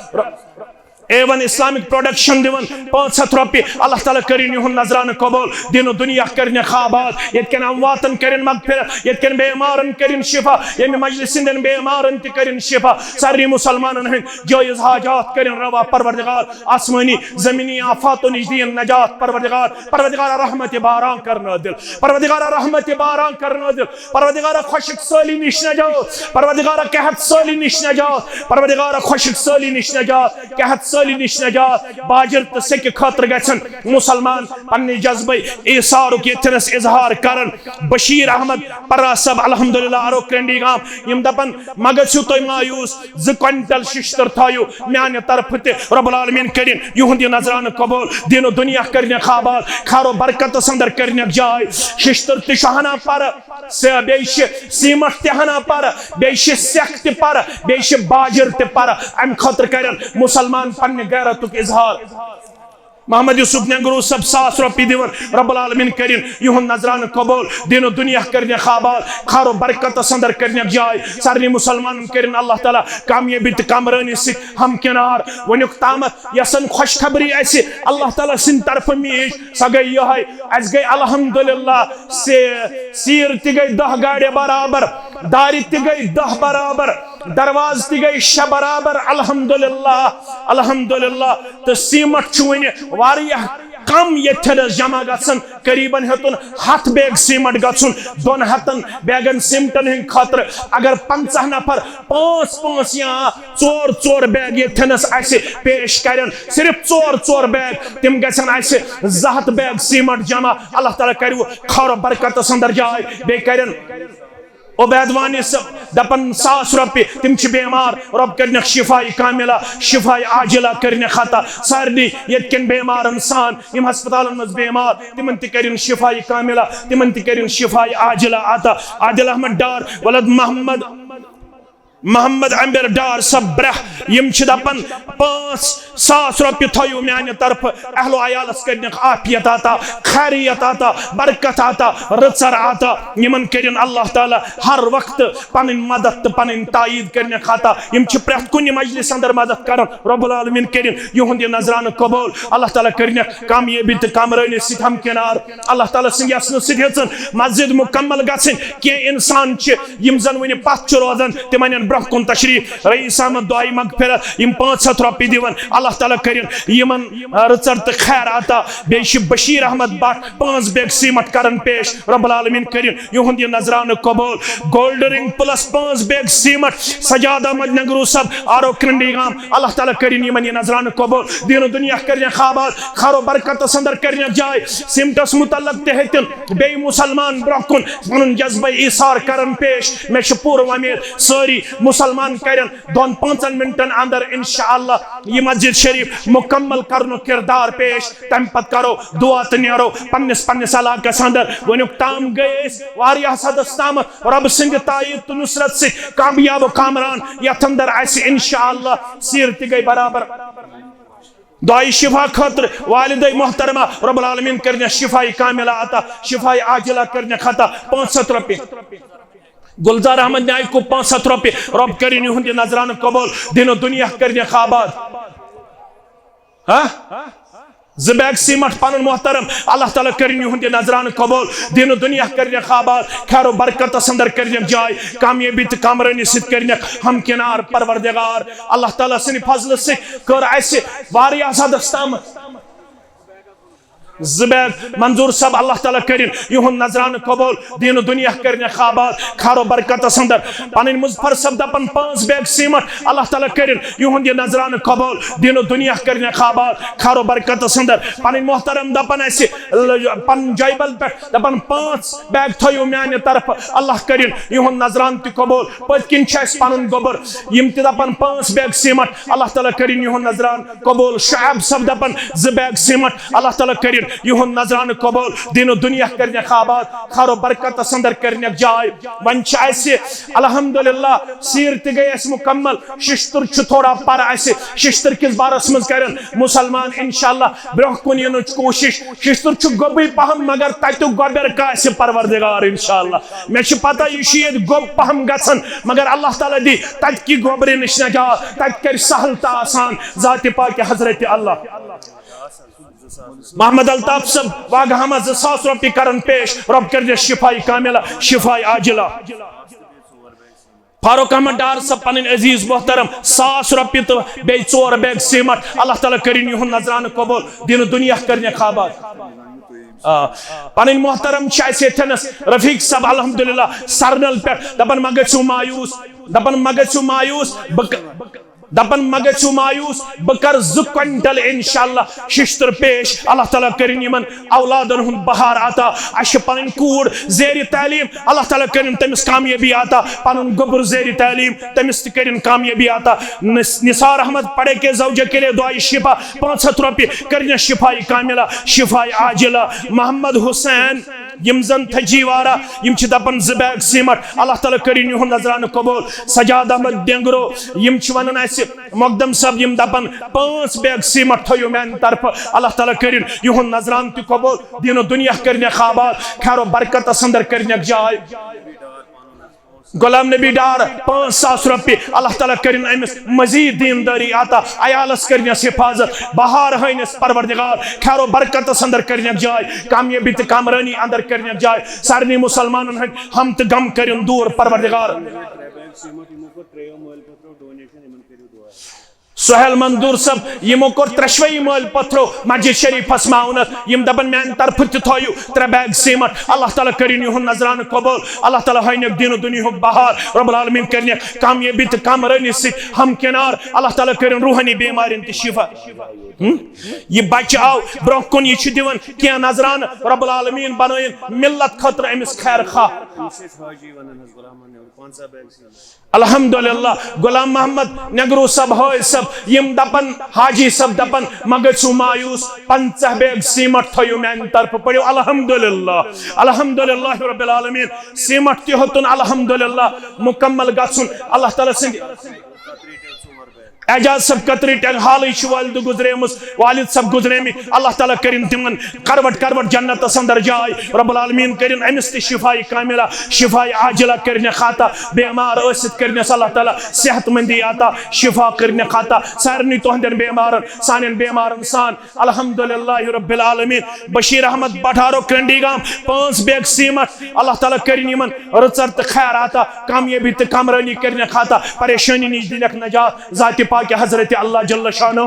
اے ون اسلامک پروڈکشن دِوان پانٛژھ ہتھ رۄپیہِ۔ اللہ تعالیٰ کٔرِن یِہُنٛد نذرانہٕ قبول، دین و دنیا کٔرِنکھ آباد، ییٚتہِ کٮ۪ن امواتن کٔرِن مغفرت، ییٚتہِ کٮ۪ن بیمارن کٔرِن شفا، ییٚمہِ مجلس ہٕنٛدٮ۪ن بیمارن تہِ کٔرِن شفا، سارنٕے مُسلمانن ہٕنٛدۍ جٲیز حاجات کٔرِن روا پروردگار، آسمٲنی زمینی آفاتو نِش دِیِن نجات پروردگار۔ پروردگار رحمت باران کر نازل، پروردگار رحمت باران کر نازل، پروردگار خۄشک سٲلی نِش نجات، پروردگار قحط سٲلی نِش نجات، پروردگار خۄشک سٲلی نِش نجات، قحط سٲلی نِش نجات۔ باجر تہٕ سیٚکہِ خٲطرٕ گژھن مُسلمان پننہِ جذبہٕ ایثارُک ییٚتھٮ۪نس اظہار کرن۔ بشیر احمد پرا صٲب الحمدللہ ارو کرنڈی گام، یِم دپن مہ گژھِو تُہۍ مایوس، زٕ کوینٹل ششتر تھٲیِو میانہِ طرفہٕ تہِ۔ رب العالمین کٔرِن یِہُنٛد یہِ نذرانہٕ قبول، دین و دنیا کٔرِنکھ آباد، خیر و برکتس اندر کٔرِنکھ جاے۔ ششتر تہِ چھُ ہنا پرٕ، سے-، بیٚیہِ چھِ سیمٹ تہِ ہنا پرٕ، بیٚیہِ چھِ سیٚکھ تہِ پرٕ، بیٚیہِ چھِ باجر تہِ پرٕ۔ امہِ خٲطرٕ کٔرِن مُسلمان پننہِ غیرتُک اظہار۔ محمد یوسف نینگرو صٲب ساس رۄپیہِ دِوان، رب العالمین کٔرِن یِہُنٛد نذرانہٕ قبول، دین و دنیا کٔرِنکھ آباد، خیر و برکتس اندر کٔرِنکھ جاے۔ سارنٕے مُسلمانن کٔرِن اللہ تعالیٰ کامیٲبی تہٕ کامرٲنی سۭتۍ ہمکنار۔ وۄنیُک تامتھ یۄس زن خۄشخبری اسہِ اللہ تعالیٰ سٕنٛدِ طرفہٕ میٖج، سۄ گٔے یِہے، اسہِ گٔے الحمدللہ سے-، سیٖر تہِ گٔے دَہ گاڑِ برابر، دارِ تہِ گٔے دَہ برابر، دروازٕ تہِ گٔے شےٚ برابر، الحمدللہ، الحمدللہ۔ تہٕ سیمٹ چھُ وُنہِ واریاہ کم ییٚتھٮ۪نس جمع گژھان، قریباً ہیوٚتُن ہتھ بیگ سیمٹ گژھُن دۄن ہتن بیگن سیمٹن ہٕنٛدِ خٲطرٕ۔ اگر پنژاہ نفر پانٛژھ پانٛژھ یا ژور ژور بیگ ییٚتھٮ۪نس اسہِ پیش کرن، صرف ژور ژور بیگ، تِم گژھن اسہِ زٕ ہتھ بیگ سیمٹ جمع۔ اللہ تعالیٰ کرِ خیر و برکتس اندر جاے، بیٚیہِ کرن عبید وانی صٲب دپان ساس رۄپیہِ، تِم چھِ بیمار، رۄب کٔرنکھ شفاء کاملہ، شفاء عاجلہ کٔرنکھ عطا۔ سارنٕے ییٚتہِ کٮ۪ن بیمارن سان، یِم ہسپتالن منٛز بیمار، تِمن تہِ کٔرِن شفاء کاملہ، تِمن تہِ کٔرِن شفاء عاجلہ عطا۔ عادل احمد ڈار ولد محمد، محمد عمبر ڈار صٲب برہ، یِم چھِ دپان پانٛژھ ساس رۄپیہِ تھٲیِو میانہِ طرفہٕ، اہل و عیالس کٔرنکھ عافیت عطا، خیریت عطا، برکت عطا، رٕژر عطا۔ یِمن کٔرِن اللہ تعالیٰ ہر وقتہٕ پنٕنۍ مدد تہٕ پنٕنۍ تائید کٔرنکھ عطا۔ یِم چھِ پرٛٮ۪تھ کُنہِ مجلس اندر مدد کران، رب العالمین کٔرِن یِہُنٛد یہِ نذرانہٕ قبول۔ اللہ تعالیٰ کٔرنکھ کامیٲبی تہٕ کامرٲنی سۭتۍ ہمکنار۔ اللہ تعالیٰ سٕنٛدِ یژھنہٕ سۭتۍ ہیٚژٕن مسجد مکمل گژھٕنۍ۔ کینٛہہ انسان چھِ، یِم زن وُنہِ پتھ چھِ روزان، تِمن یِن برونٛہہ کُن تشریف۔ رئیس احمد دعائے مغفرت، یِم پانٛژھ ہتھ رۄپیہِ دِوان، اللہ تعالیٰ کٔرِن یِمن رٕژر تہٕ خیر عطا۔ بیٚیہِ چھِ بشیر احمد بٹ پانٛژھ بیگ سیمٹ کران پیش، رب العالمین کٔرِن یِہُنٛد یہِ نذرانہٕ قبول۔ گولڈ رنگ پلس پانٛژھ بیگ سیمٹ، سجاد احمد نگرو صٲب، آر او کرنڈی گام، اللہ تعالیٰ کٔرِن یِمن یہِ نذرانہٕ قبول۔ دین و دنیا کٔرِنکھ آباد، خیر و برکتس اندر کٔرِنکھ جاے۔ سیمٹس متعلق تہِ ہیٚتِن بیٚیہِ مسلمان برونٛہہ کُن پنُن جذبہ ایثار کرن پیش۔ مےٚ چھِ پوٗرٕ وۄمید سٲری مسلمان کرن دۄن پانٛژن منٹن اندر انشاءاللہ یہِ مسجد شریف مکمل کرنُک کردار پیش۔ تمہِ پتہٕ کرو دعا تہٕ نیرو پننِس پننِس علاقس اندر۔ وٕنیُک تام گٔے أسۍ واریاہس حدس تامتھ رۄبہٕ سٕنٛدِ تایید تہٕ نصرت سۭتۍ کامیاب و کامران، یتھ اندر اسہِ انشاءاللہ سیٖر تہِ گٔے برابر۔ دعائے شفا خٲطرٕ والدے محترمہ، رب العالمین کٔرنکھ شفاء کاملہ عطا، شفاء عاجلہ کٔرنکھ عطا، پانٛژھ ہتھ رۄپیہِ۔ گلزار احمد نیایکو پانٛژھ ہتھ رۄپیہِ، رب کٔرِن یِہُنٛد یہِ نذرانہٕ قبول، دین و دنیا کٔرنکھ آباد۔ ہا؟ زٕ بیگ سیمٹ پنُن محترم، اللہ تعالیٰ کٔرِن یِہُنٛد یہِ نذرانہٕ قبول، دین و دنیا کٔرنکھ آباد، خیر و برکتس اندر کٔرنکھ جاے، کامیٲبی تہٕ کامرٲنی سۭتۍ کٔرنکھ ہمکنار۔ پروردگار اللہ تعالیٰ سٕنٛدِ فضلہٕ سۭتۍ کٔر اسہِ واریاہس حدس تامتھ زٕ بیگ۔ منظور صٲب، اللہ تعالیٰ کٔرِن یِہُنٛد نذرانہٕ قبول، دین و دنیا کٔرنکھ آباد، خیر و برکتس اندر۔ پنٕنۍ مظفر صٲب دپان پانٛژھ بیگ سیمٹ، اللہ تعالیٰ کٔرِن یِہُنٛد یہِ نذرانہٕ قبول، دین و دنیا کٔرنکھ آباد، خیر و برکتس اندر۔ پنٕنۍ محترم دپان اسہِ، ل-، پنُن جایبل پٮ۪ٹھ دپان پانٛژھ بیگ تھٲیِو میانہِ طرفہٕ، اللہ کٔرِن یِہُنٛد نذرانہٕ تہِ قبول۔ پٔتۍ کِنۍ چھُ اسہِ پنُن گوٚبُر، یِم تہِ دپان پانٛژھ بیگ سیمٹ، اللہ تعالیٰ کٔرِن یِہُنٛد نذرانہٕ قبول۔ شعیب صٲب دپان زٕ بیگ سیمٹ، اللہ تعالیٰ کٔرِن یِہُنٛد نذرانہٕ قبول، دین و دنیا کٔرنکھ آباد، خیر و برکتس اندر کٔرنکھ جاے۔ وۄنۍ چھِ اسہِ الحمدللہ سیٖر تہِ گٔے اسہِ مکمل، ششتُر چھُ تھوڑا پر اسہِ، ششتٕر کِس بارس منٛز کرن مسلمان انشاءاللہ برونٛہہ کُن یِنٕچ کوٗشش۔ ششتُر چھُ گوٚبُے پہم، مگر تتیُک گۄبٮ۪ر کاسہِ پروردگار انشاءاللہ۔ مےٚ چھِ پتہ یہِ چھُ ییٚتہِ گوٚب پہم گژھان، مگر اللہ تعالیٰ دی تتہِ کہِ گۄبرِ نِش نجات، تتہِ کرِ سہل تہٕ آسان ذاتِ پاکِ حضرت اللہ۔ محمد الطاف صٲب واگہامہ زٕ ساس رۄپیہِ کرن پیش، رۄب کٔرِنس شفاء کاملہ، شفاء عاجلہ۔ فاروق احمد ڈار صٲب پنٕنۍ عزیز محترم ساس رۄپیہِ تہٕ بیٚیہِ ژور بیگ سیمٹ، اللہ تعالیٰ کٔرِن یِہُنٛد نذرانہٕ قبول، دین و دنیا کٔرِنکھ آباد۔ آ، پنٕنۍ محترم چھِ اسہِ ییٚتھٮ۪نس رفیق صٲب الحمدللہ سرنل پٮ۪ٹھ، دپان مہ گٔژھِو مایوس، دپان مہ گٔژھِو مایوس، بہٕ ک-، دپان مہ گٔژھِو مایوس، بہٕ کرٕ زٕ کوینٹل انشاءاللہ ششتٕر پیش۔ اللہ تعالیٰ کٔرِن یِمن اولادن ہُنٛد بہار عطا۔ اسہِ چھِ پنٕنۍ کوٗر زیرِ تعلیٖم، اللہ تعالیٰ کٔرِن تٔمِس کامیٲبی عطا۔ پنُن گوٚبُر زیرِ تعلیٖم، تٔمِس تہِ کٔرِن کامیٲبی عطا۔ نث-، نثار احمد پڑے کے زوجہ کے لیے دعائے شفا، پانٛژھ ہتھ رۄپیہِ، کٔرِنس شفاء کاملہ، شفاء عاجلہ۔ محمد حسین، یِم زن تھجیوارہ، یِم چھِ دپان زٕ بیگ سیمٹ، اللہ تعالیٰ کٔرِن یِہُنٛد نذرانہٕ قبول۔ سجاد احمد ڈینگرو، یِم چھِ ونان اسہِ مقدم صٲب، یِم دپان پانٛژھ بیگ سیمٹ تھٲیِو میانہِ طرفہٕ، اللہ تعالیٰ کٔرِن یِہُنٛد نذرانہٕ تہِ قبول، دین و دنیا کٔرِنکھ آباد، خیر و برکتس اندر کٔرِنکھ جاے۔ غلام نبی ڈار پانٛژھ ساس رۄپیہِ، اللہ تعالیٰ کٔرِن أمِس مزید دیندٲری عطا، عیالس کٔرِنس حفاظت، بہار ہٲینس پروردگار، خیر و برکتس اندر کٔرِنکھ جاے، کامیٲبی تہٕ کامرٲنی اندر کٔرِنکھ جاے، سارنٕے مسلمانن ہٕنٛدۍ ہم تہٕ غم کٔرِن دوٗر پروردگار۔ سہیل منظور صٲب، یِمو کوٚر ترٛٮ۪شوَے مٲلۍ پٔتھرو مسجد شریفس معاونت۔ یِم دپن میانہِ طرفہٕ تہِ تھٲیِو ترٛےٚ بیگ سیمٹ۔ اللہ تعالیٰ کٔرِن یِہُنٛد نذرانہٕ قبول۔ اللہ تعالیٰ ہٲینکھ دین و دُنیاہُک بہار۔ رب العالمین کٔرِنکھ کامیٲبی تہٕ کامرٲنی سۭتۍ ہمکنار۔ اللہ تعالیٰ کٔرِن روحٲنی بیمارٮ۪ن تہِ شفا۔ ہم؟ یہِ بچہٕ آو برونٛہہ کُن، یہِ چھُ دِوان کینٛہہ نذرانہٕ۔ رب العالمین بنٲیِن ملت خٲطرٕ أمِس خیر خواہ۔ أمِس چھِ أسۍ حٲجی وَنان حظ، غلام محمد نٮ۪نٛگرو، پنٛژاہ بیگ سیٖمَٹھ۔ الحمدللہ، غلام محمد نٮ۪نٛگرو صٲب، حٲج صٲب، یِم دَپَن، حاجی صٲب دَپَن، مہ گٔژھِو مایوٗس، پنٛژاہ بیگ سیٖمَٹھ تھٲیِو میٛانہِ طرفہٕ، پٔرِو الحمدللہ، الحمدللہ رب العالمین، سیٖمَٹھ تہِ ہیوٚتُن الحمدللہ، مُکمل گژھُن اللہ تعالیٰ سٕنٛدِ اعجاز صٲب کتری ٹینگ حالٕے چھِ والدٕ گُزریمٕژ، والد صٲب گُزریمٕتۍ، اللہ تعالیٰ کٔرِن تِمن کروٹ کروٹ جنتس اندر جاے، رب العالمین کٔرِن أمِس تہِ شفاء کاملہ، شفاء عاجلہ کٔرِنَکھ عطا، بیمار ٲسِتھ کٔرِنَس اللہ تعالیٰ صحت مندی عطا، شفا کٔرِنَکھ عطا، سارنٕے تُہنٛدٮ۪ن بیمارن، سانٮ۪ن بیمارن سان، الحمدللہ رب العالمین۔ بشیر احمد بٹھارو کرنڈی گام، پانٛژھ بیگ سیٖمَٹھ، اللہ تعالیٰ کٔرِن یِمن رٕژر تہٕ خیر عطا، کامیٲبی تہٕ کامرٲنی کٔرِنَکھ عطا، پریشٲنی نِش دِنَکھ نجات۔ ذاتِ پاکِ حضرت اللہ جل شانہ،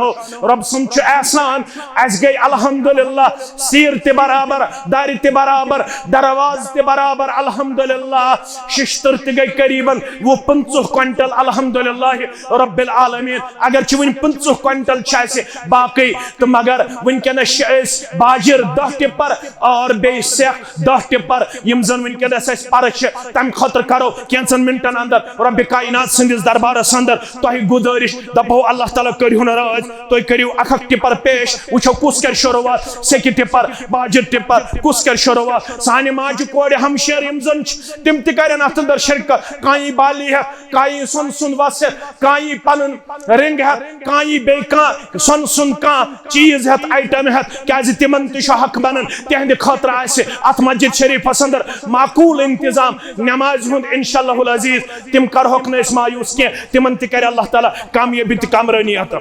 رب سُنٛد چھُ احسان، اَسہِ گٔے الحمدللہ سیٖر تہِ برابر، دَرِ تہِ برابر، دروازٕ تہِ برابر، الحمدللہ شِشتٕر تہِ گٔے قریباً وُہ پٕنٛژٕہ کوینٹل، الحمدللہ رب العالمین۔ اگر چھِ وٕنہِ پٕنٛژٕہ کوینٹل چھِ اَسہِ باقٕے، تہٕ مگر وٕنکیٚنَس چھِ أسۍ باجِر دَہ ٹِپر اور بیٚیہِ سیٚکھ دَہ ٹِپر، یِم زن وٕنکیٚنَس اَسہِ پرٕ چھِ، تَمہِ خٲطرٕ کرو کینٛژن منٹن اندر رۄبِ کائنات سٕنٛدِس دربارس اندر تۄہہِ گُزٲرِش، دپو اللہ تعالیٰ کٔرِہُن رٲضۍ، تُہۍ کٔرِو اکھ اکھ ٹِپر پیش، وٕچھو کُس کرِ شروٗعات، سیٚکہِ ٹِپر، باجِر ٹِپر، کُس کرِ شروٗعات۔ سانہِ ماجہِ کورِ ہمشیر یِم زن چھِ، تِم تہِ کرن اتھ اندر شرکت، کانٛہہ یی بالی ہٮ۪تھ، کانٛہہ یی سۄنہٕ سُنٛد وس ہٮ۪تھ، کانٛہہ یی پنُن رنٛگ ہٮ۪تھ، کانٛہہ یی بیٚیہِ کانٛہہ سۄنہٕ سُنٛد کانٛہہ چیٖز ہٮ۪تھ، آیٹم ہٮ۪تھ، کیازِ تِمن تہِ چھُ حق بنان، تِہنٛدِ خٲطرٕ آسہِ اتھ مسجد شریفس اندر معقول انتظام نمازِ ہُنٛد، انشاءاللہ العزیز۔ تِم کرہوکھ نہٕ أسۍ مایوس کینٛہہ، تِمن تہِ کرِ اللہ تعالیٰ کامیٲبی تہٕ کامرٲنی عطا۔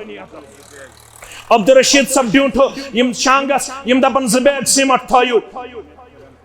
عبدالرشید صٲب ڈیونٹھو، یِم شانگس، یِم دپان زٕ بیگ سیمٹ تھٲیِو۔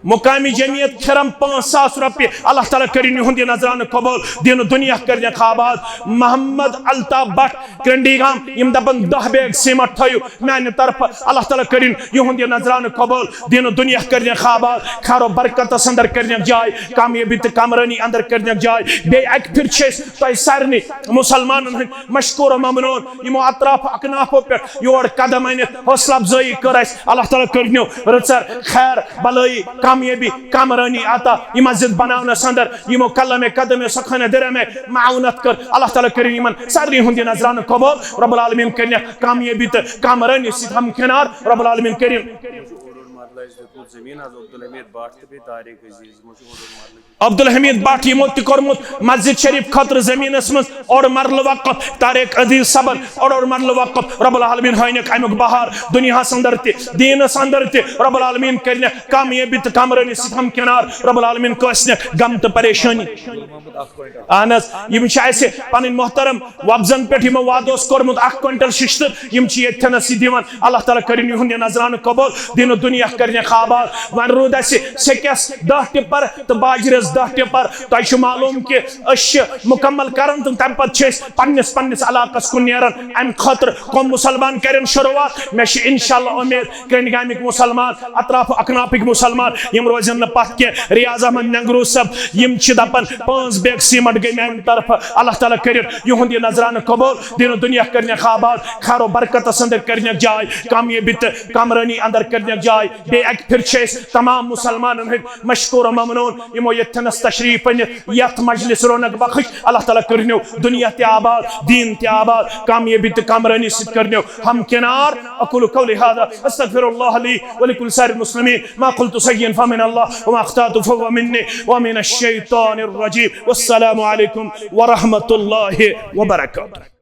مقامی جمعیت کھرم پانٛژھ ساس رۄپیہِ، اللہ تعالیٰ کٔرِن یِہُنٛد یہِ نذرانہٕ قبول، دین و دنیا کٔرِنَکھ آباد۔ محمد الطاف بٹ کرنڈی گام، یِم دپان دَہ بیگ سیمٹ تھٲیِو میانہِ طرفہٕ، اللہ تعالیٰ کٔرِن یِہُنٛد یہِ نذرانہٕ قبول، دین و دنیا کٔرِنَکھ آباد، خیر و برکتس اندر کٔرِنَکھ جاے، کامیٲبی تہٕ کامرٲنی اندر کٔرِنَکھ جاے۔ بیٚیہِ اکہِ پھِرِ چھِ أسۍ تۄہہِ سارنٕے مسلمانن ہٕنٛدۍ مشکور و ممنون، یِمو اطراف اکنافو پٮ۪ٹھ یور قدم أنِتھ حوصلہ افزٲیی کٔر اَسہِ۔ اللہ تعالیٰ کٔرِنو رٕژر خیر، بلٲیی، کامیٲبی، کامرٲنی عطا۔ یہِ مسجد بناونس اندر یِمو قلم قدم سخن درم معاونت کٔر، اللہ تعالیٰ کٔرِن یِمن سارنٕے ہُنٛد یہِ نذرانہٕ قبول۔ رب العالمین کٔرِنَکھ کامیٲبی تہٕ کامرٲنی سۭتۍ ہمکنار۔ رب العالمین کٔرِن۔ زٔمیٖن حظ عبدالحمید بٹ تہٕ بیٚیہِ طارق عزیز، یِمو چھُ اورٕ یورٕ مرلہٕ عبدالحمید بٹ یِمو تہِ کوٚرمُت مسجد شریف خٲطرٕ زٔمیٖنَس منٛز اوٚڑ مرلہٕ وقف، طارق عزیز صٲبن اوٚڑ اوٚڑ مرلہٕ وقف۔ رب العالمین ہٲینَکھ اَمیُک بہار دُنیاہَس اندر تہِ، دیٖنَس اندر تہِ۔ رب العالمین کٔرِنَکھ کامیٲبی تہٕ کامرٲنی سۭتۍ ہمکنار۔ رب العالمین کٲنٛسہِ نہٕ غم تہٕ پریشٲنی۔ اہن حظ، یِم چھِ اَسہِ پنٕنۍ محترم وۄپزن پٮ۪ٹھ یِمو وعدٕ اوس کوٚرمُت اکھ کوینٹل شِشتٕر، یِم چھِ ییٚتھٮ۪نس یہِ دِوان۔ اللہ تعالیٰ کٔرِن یِہُنٛد یہِ نذرانہٕ قبول، دین و دنیا کٔرِنَکھ آباد۔ وۄنۍ روٗد اَسہِ سیٚکٮ۪س دَہ ٹِپر تہٕ باجرس دَہ ٹِپر۔ تۄہہِ چھُ معلوم کہِ أسۍ چھِ مُکمل کران تہٕ تَمہِ پتہٕ چھِ أسۍ پننِس پننِس علاقس کُن نیران۔ امہِ خٲطرٕ کۄم مسلمان کرن شروٗعات؟ مےٚ چھِ انشاءاللہ اُمید کرنڈگامٕکۍ مسلمان، اطراف اکنافٕکۍ مسلمان، یِم روزن نہٕ پتھ کینٛہہ۔ ریاض احمد ننگرو صٲب، یِم چھِ دپان پانٛژھ بیگ سیمٹ گٔے میانہِ طرفہٕ۔ اللہ تعالیٰ کٔرِن یِہُنٛد یہِ نذرانہٕ قبول، دین و دنیا کٔرِنَکھ آباد، خیر و برکتس اندر کٔرِنَکھ جاے، کامیٲبی تہٕ کامرٲنی اندر کٔرِنَکھ جاے۔ بیٚیہِ اکہِ پھِرِ چھِ أسۍ تمام مسلمانن ہٕنٛدۍ مشکور و ممنون، یِمو ییٚتھٮ۪نس تشریف أنِتھ یتھ مجلس رونق بخش۔ اللہ تعالیٰ کٔرِنو دنیا تہِ آباد، دیٖن تہِ آباد، کامیٲبی تہٕ کامرٲنی سۭتۍ کٔرِنو ہمکنار۔ اقول قولی هذا، استغفر الله لي ولكل سائر المسلمين، ما قلت شيئا فمن الله وما اخطأت فهو مني ومن الشيطان الرجيم۔ والسلام عليكم ورحمة الله وبركاته۔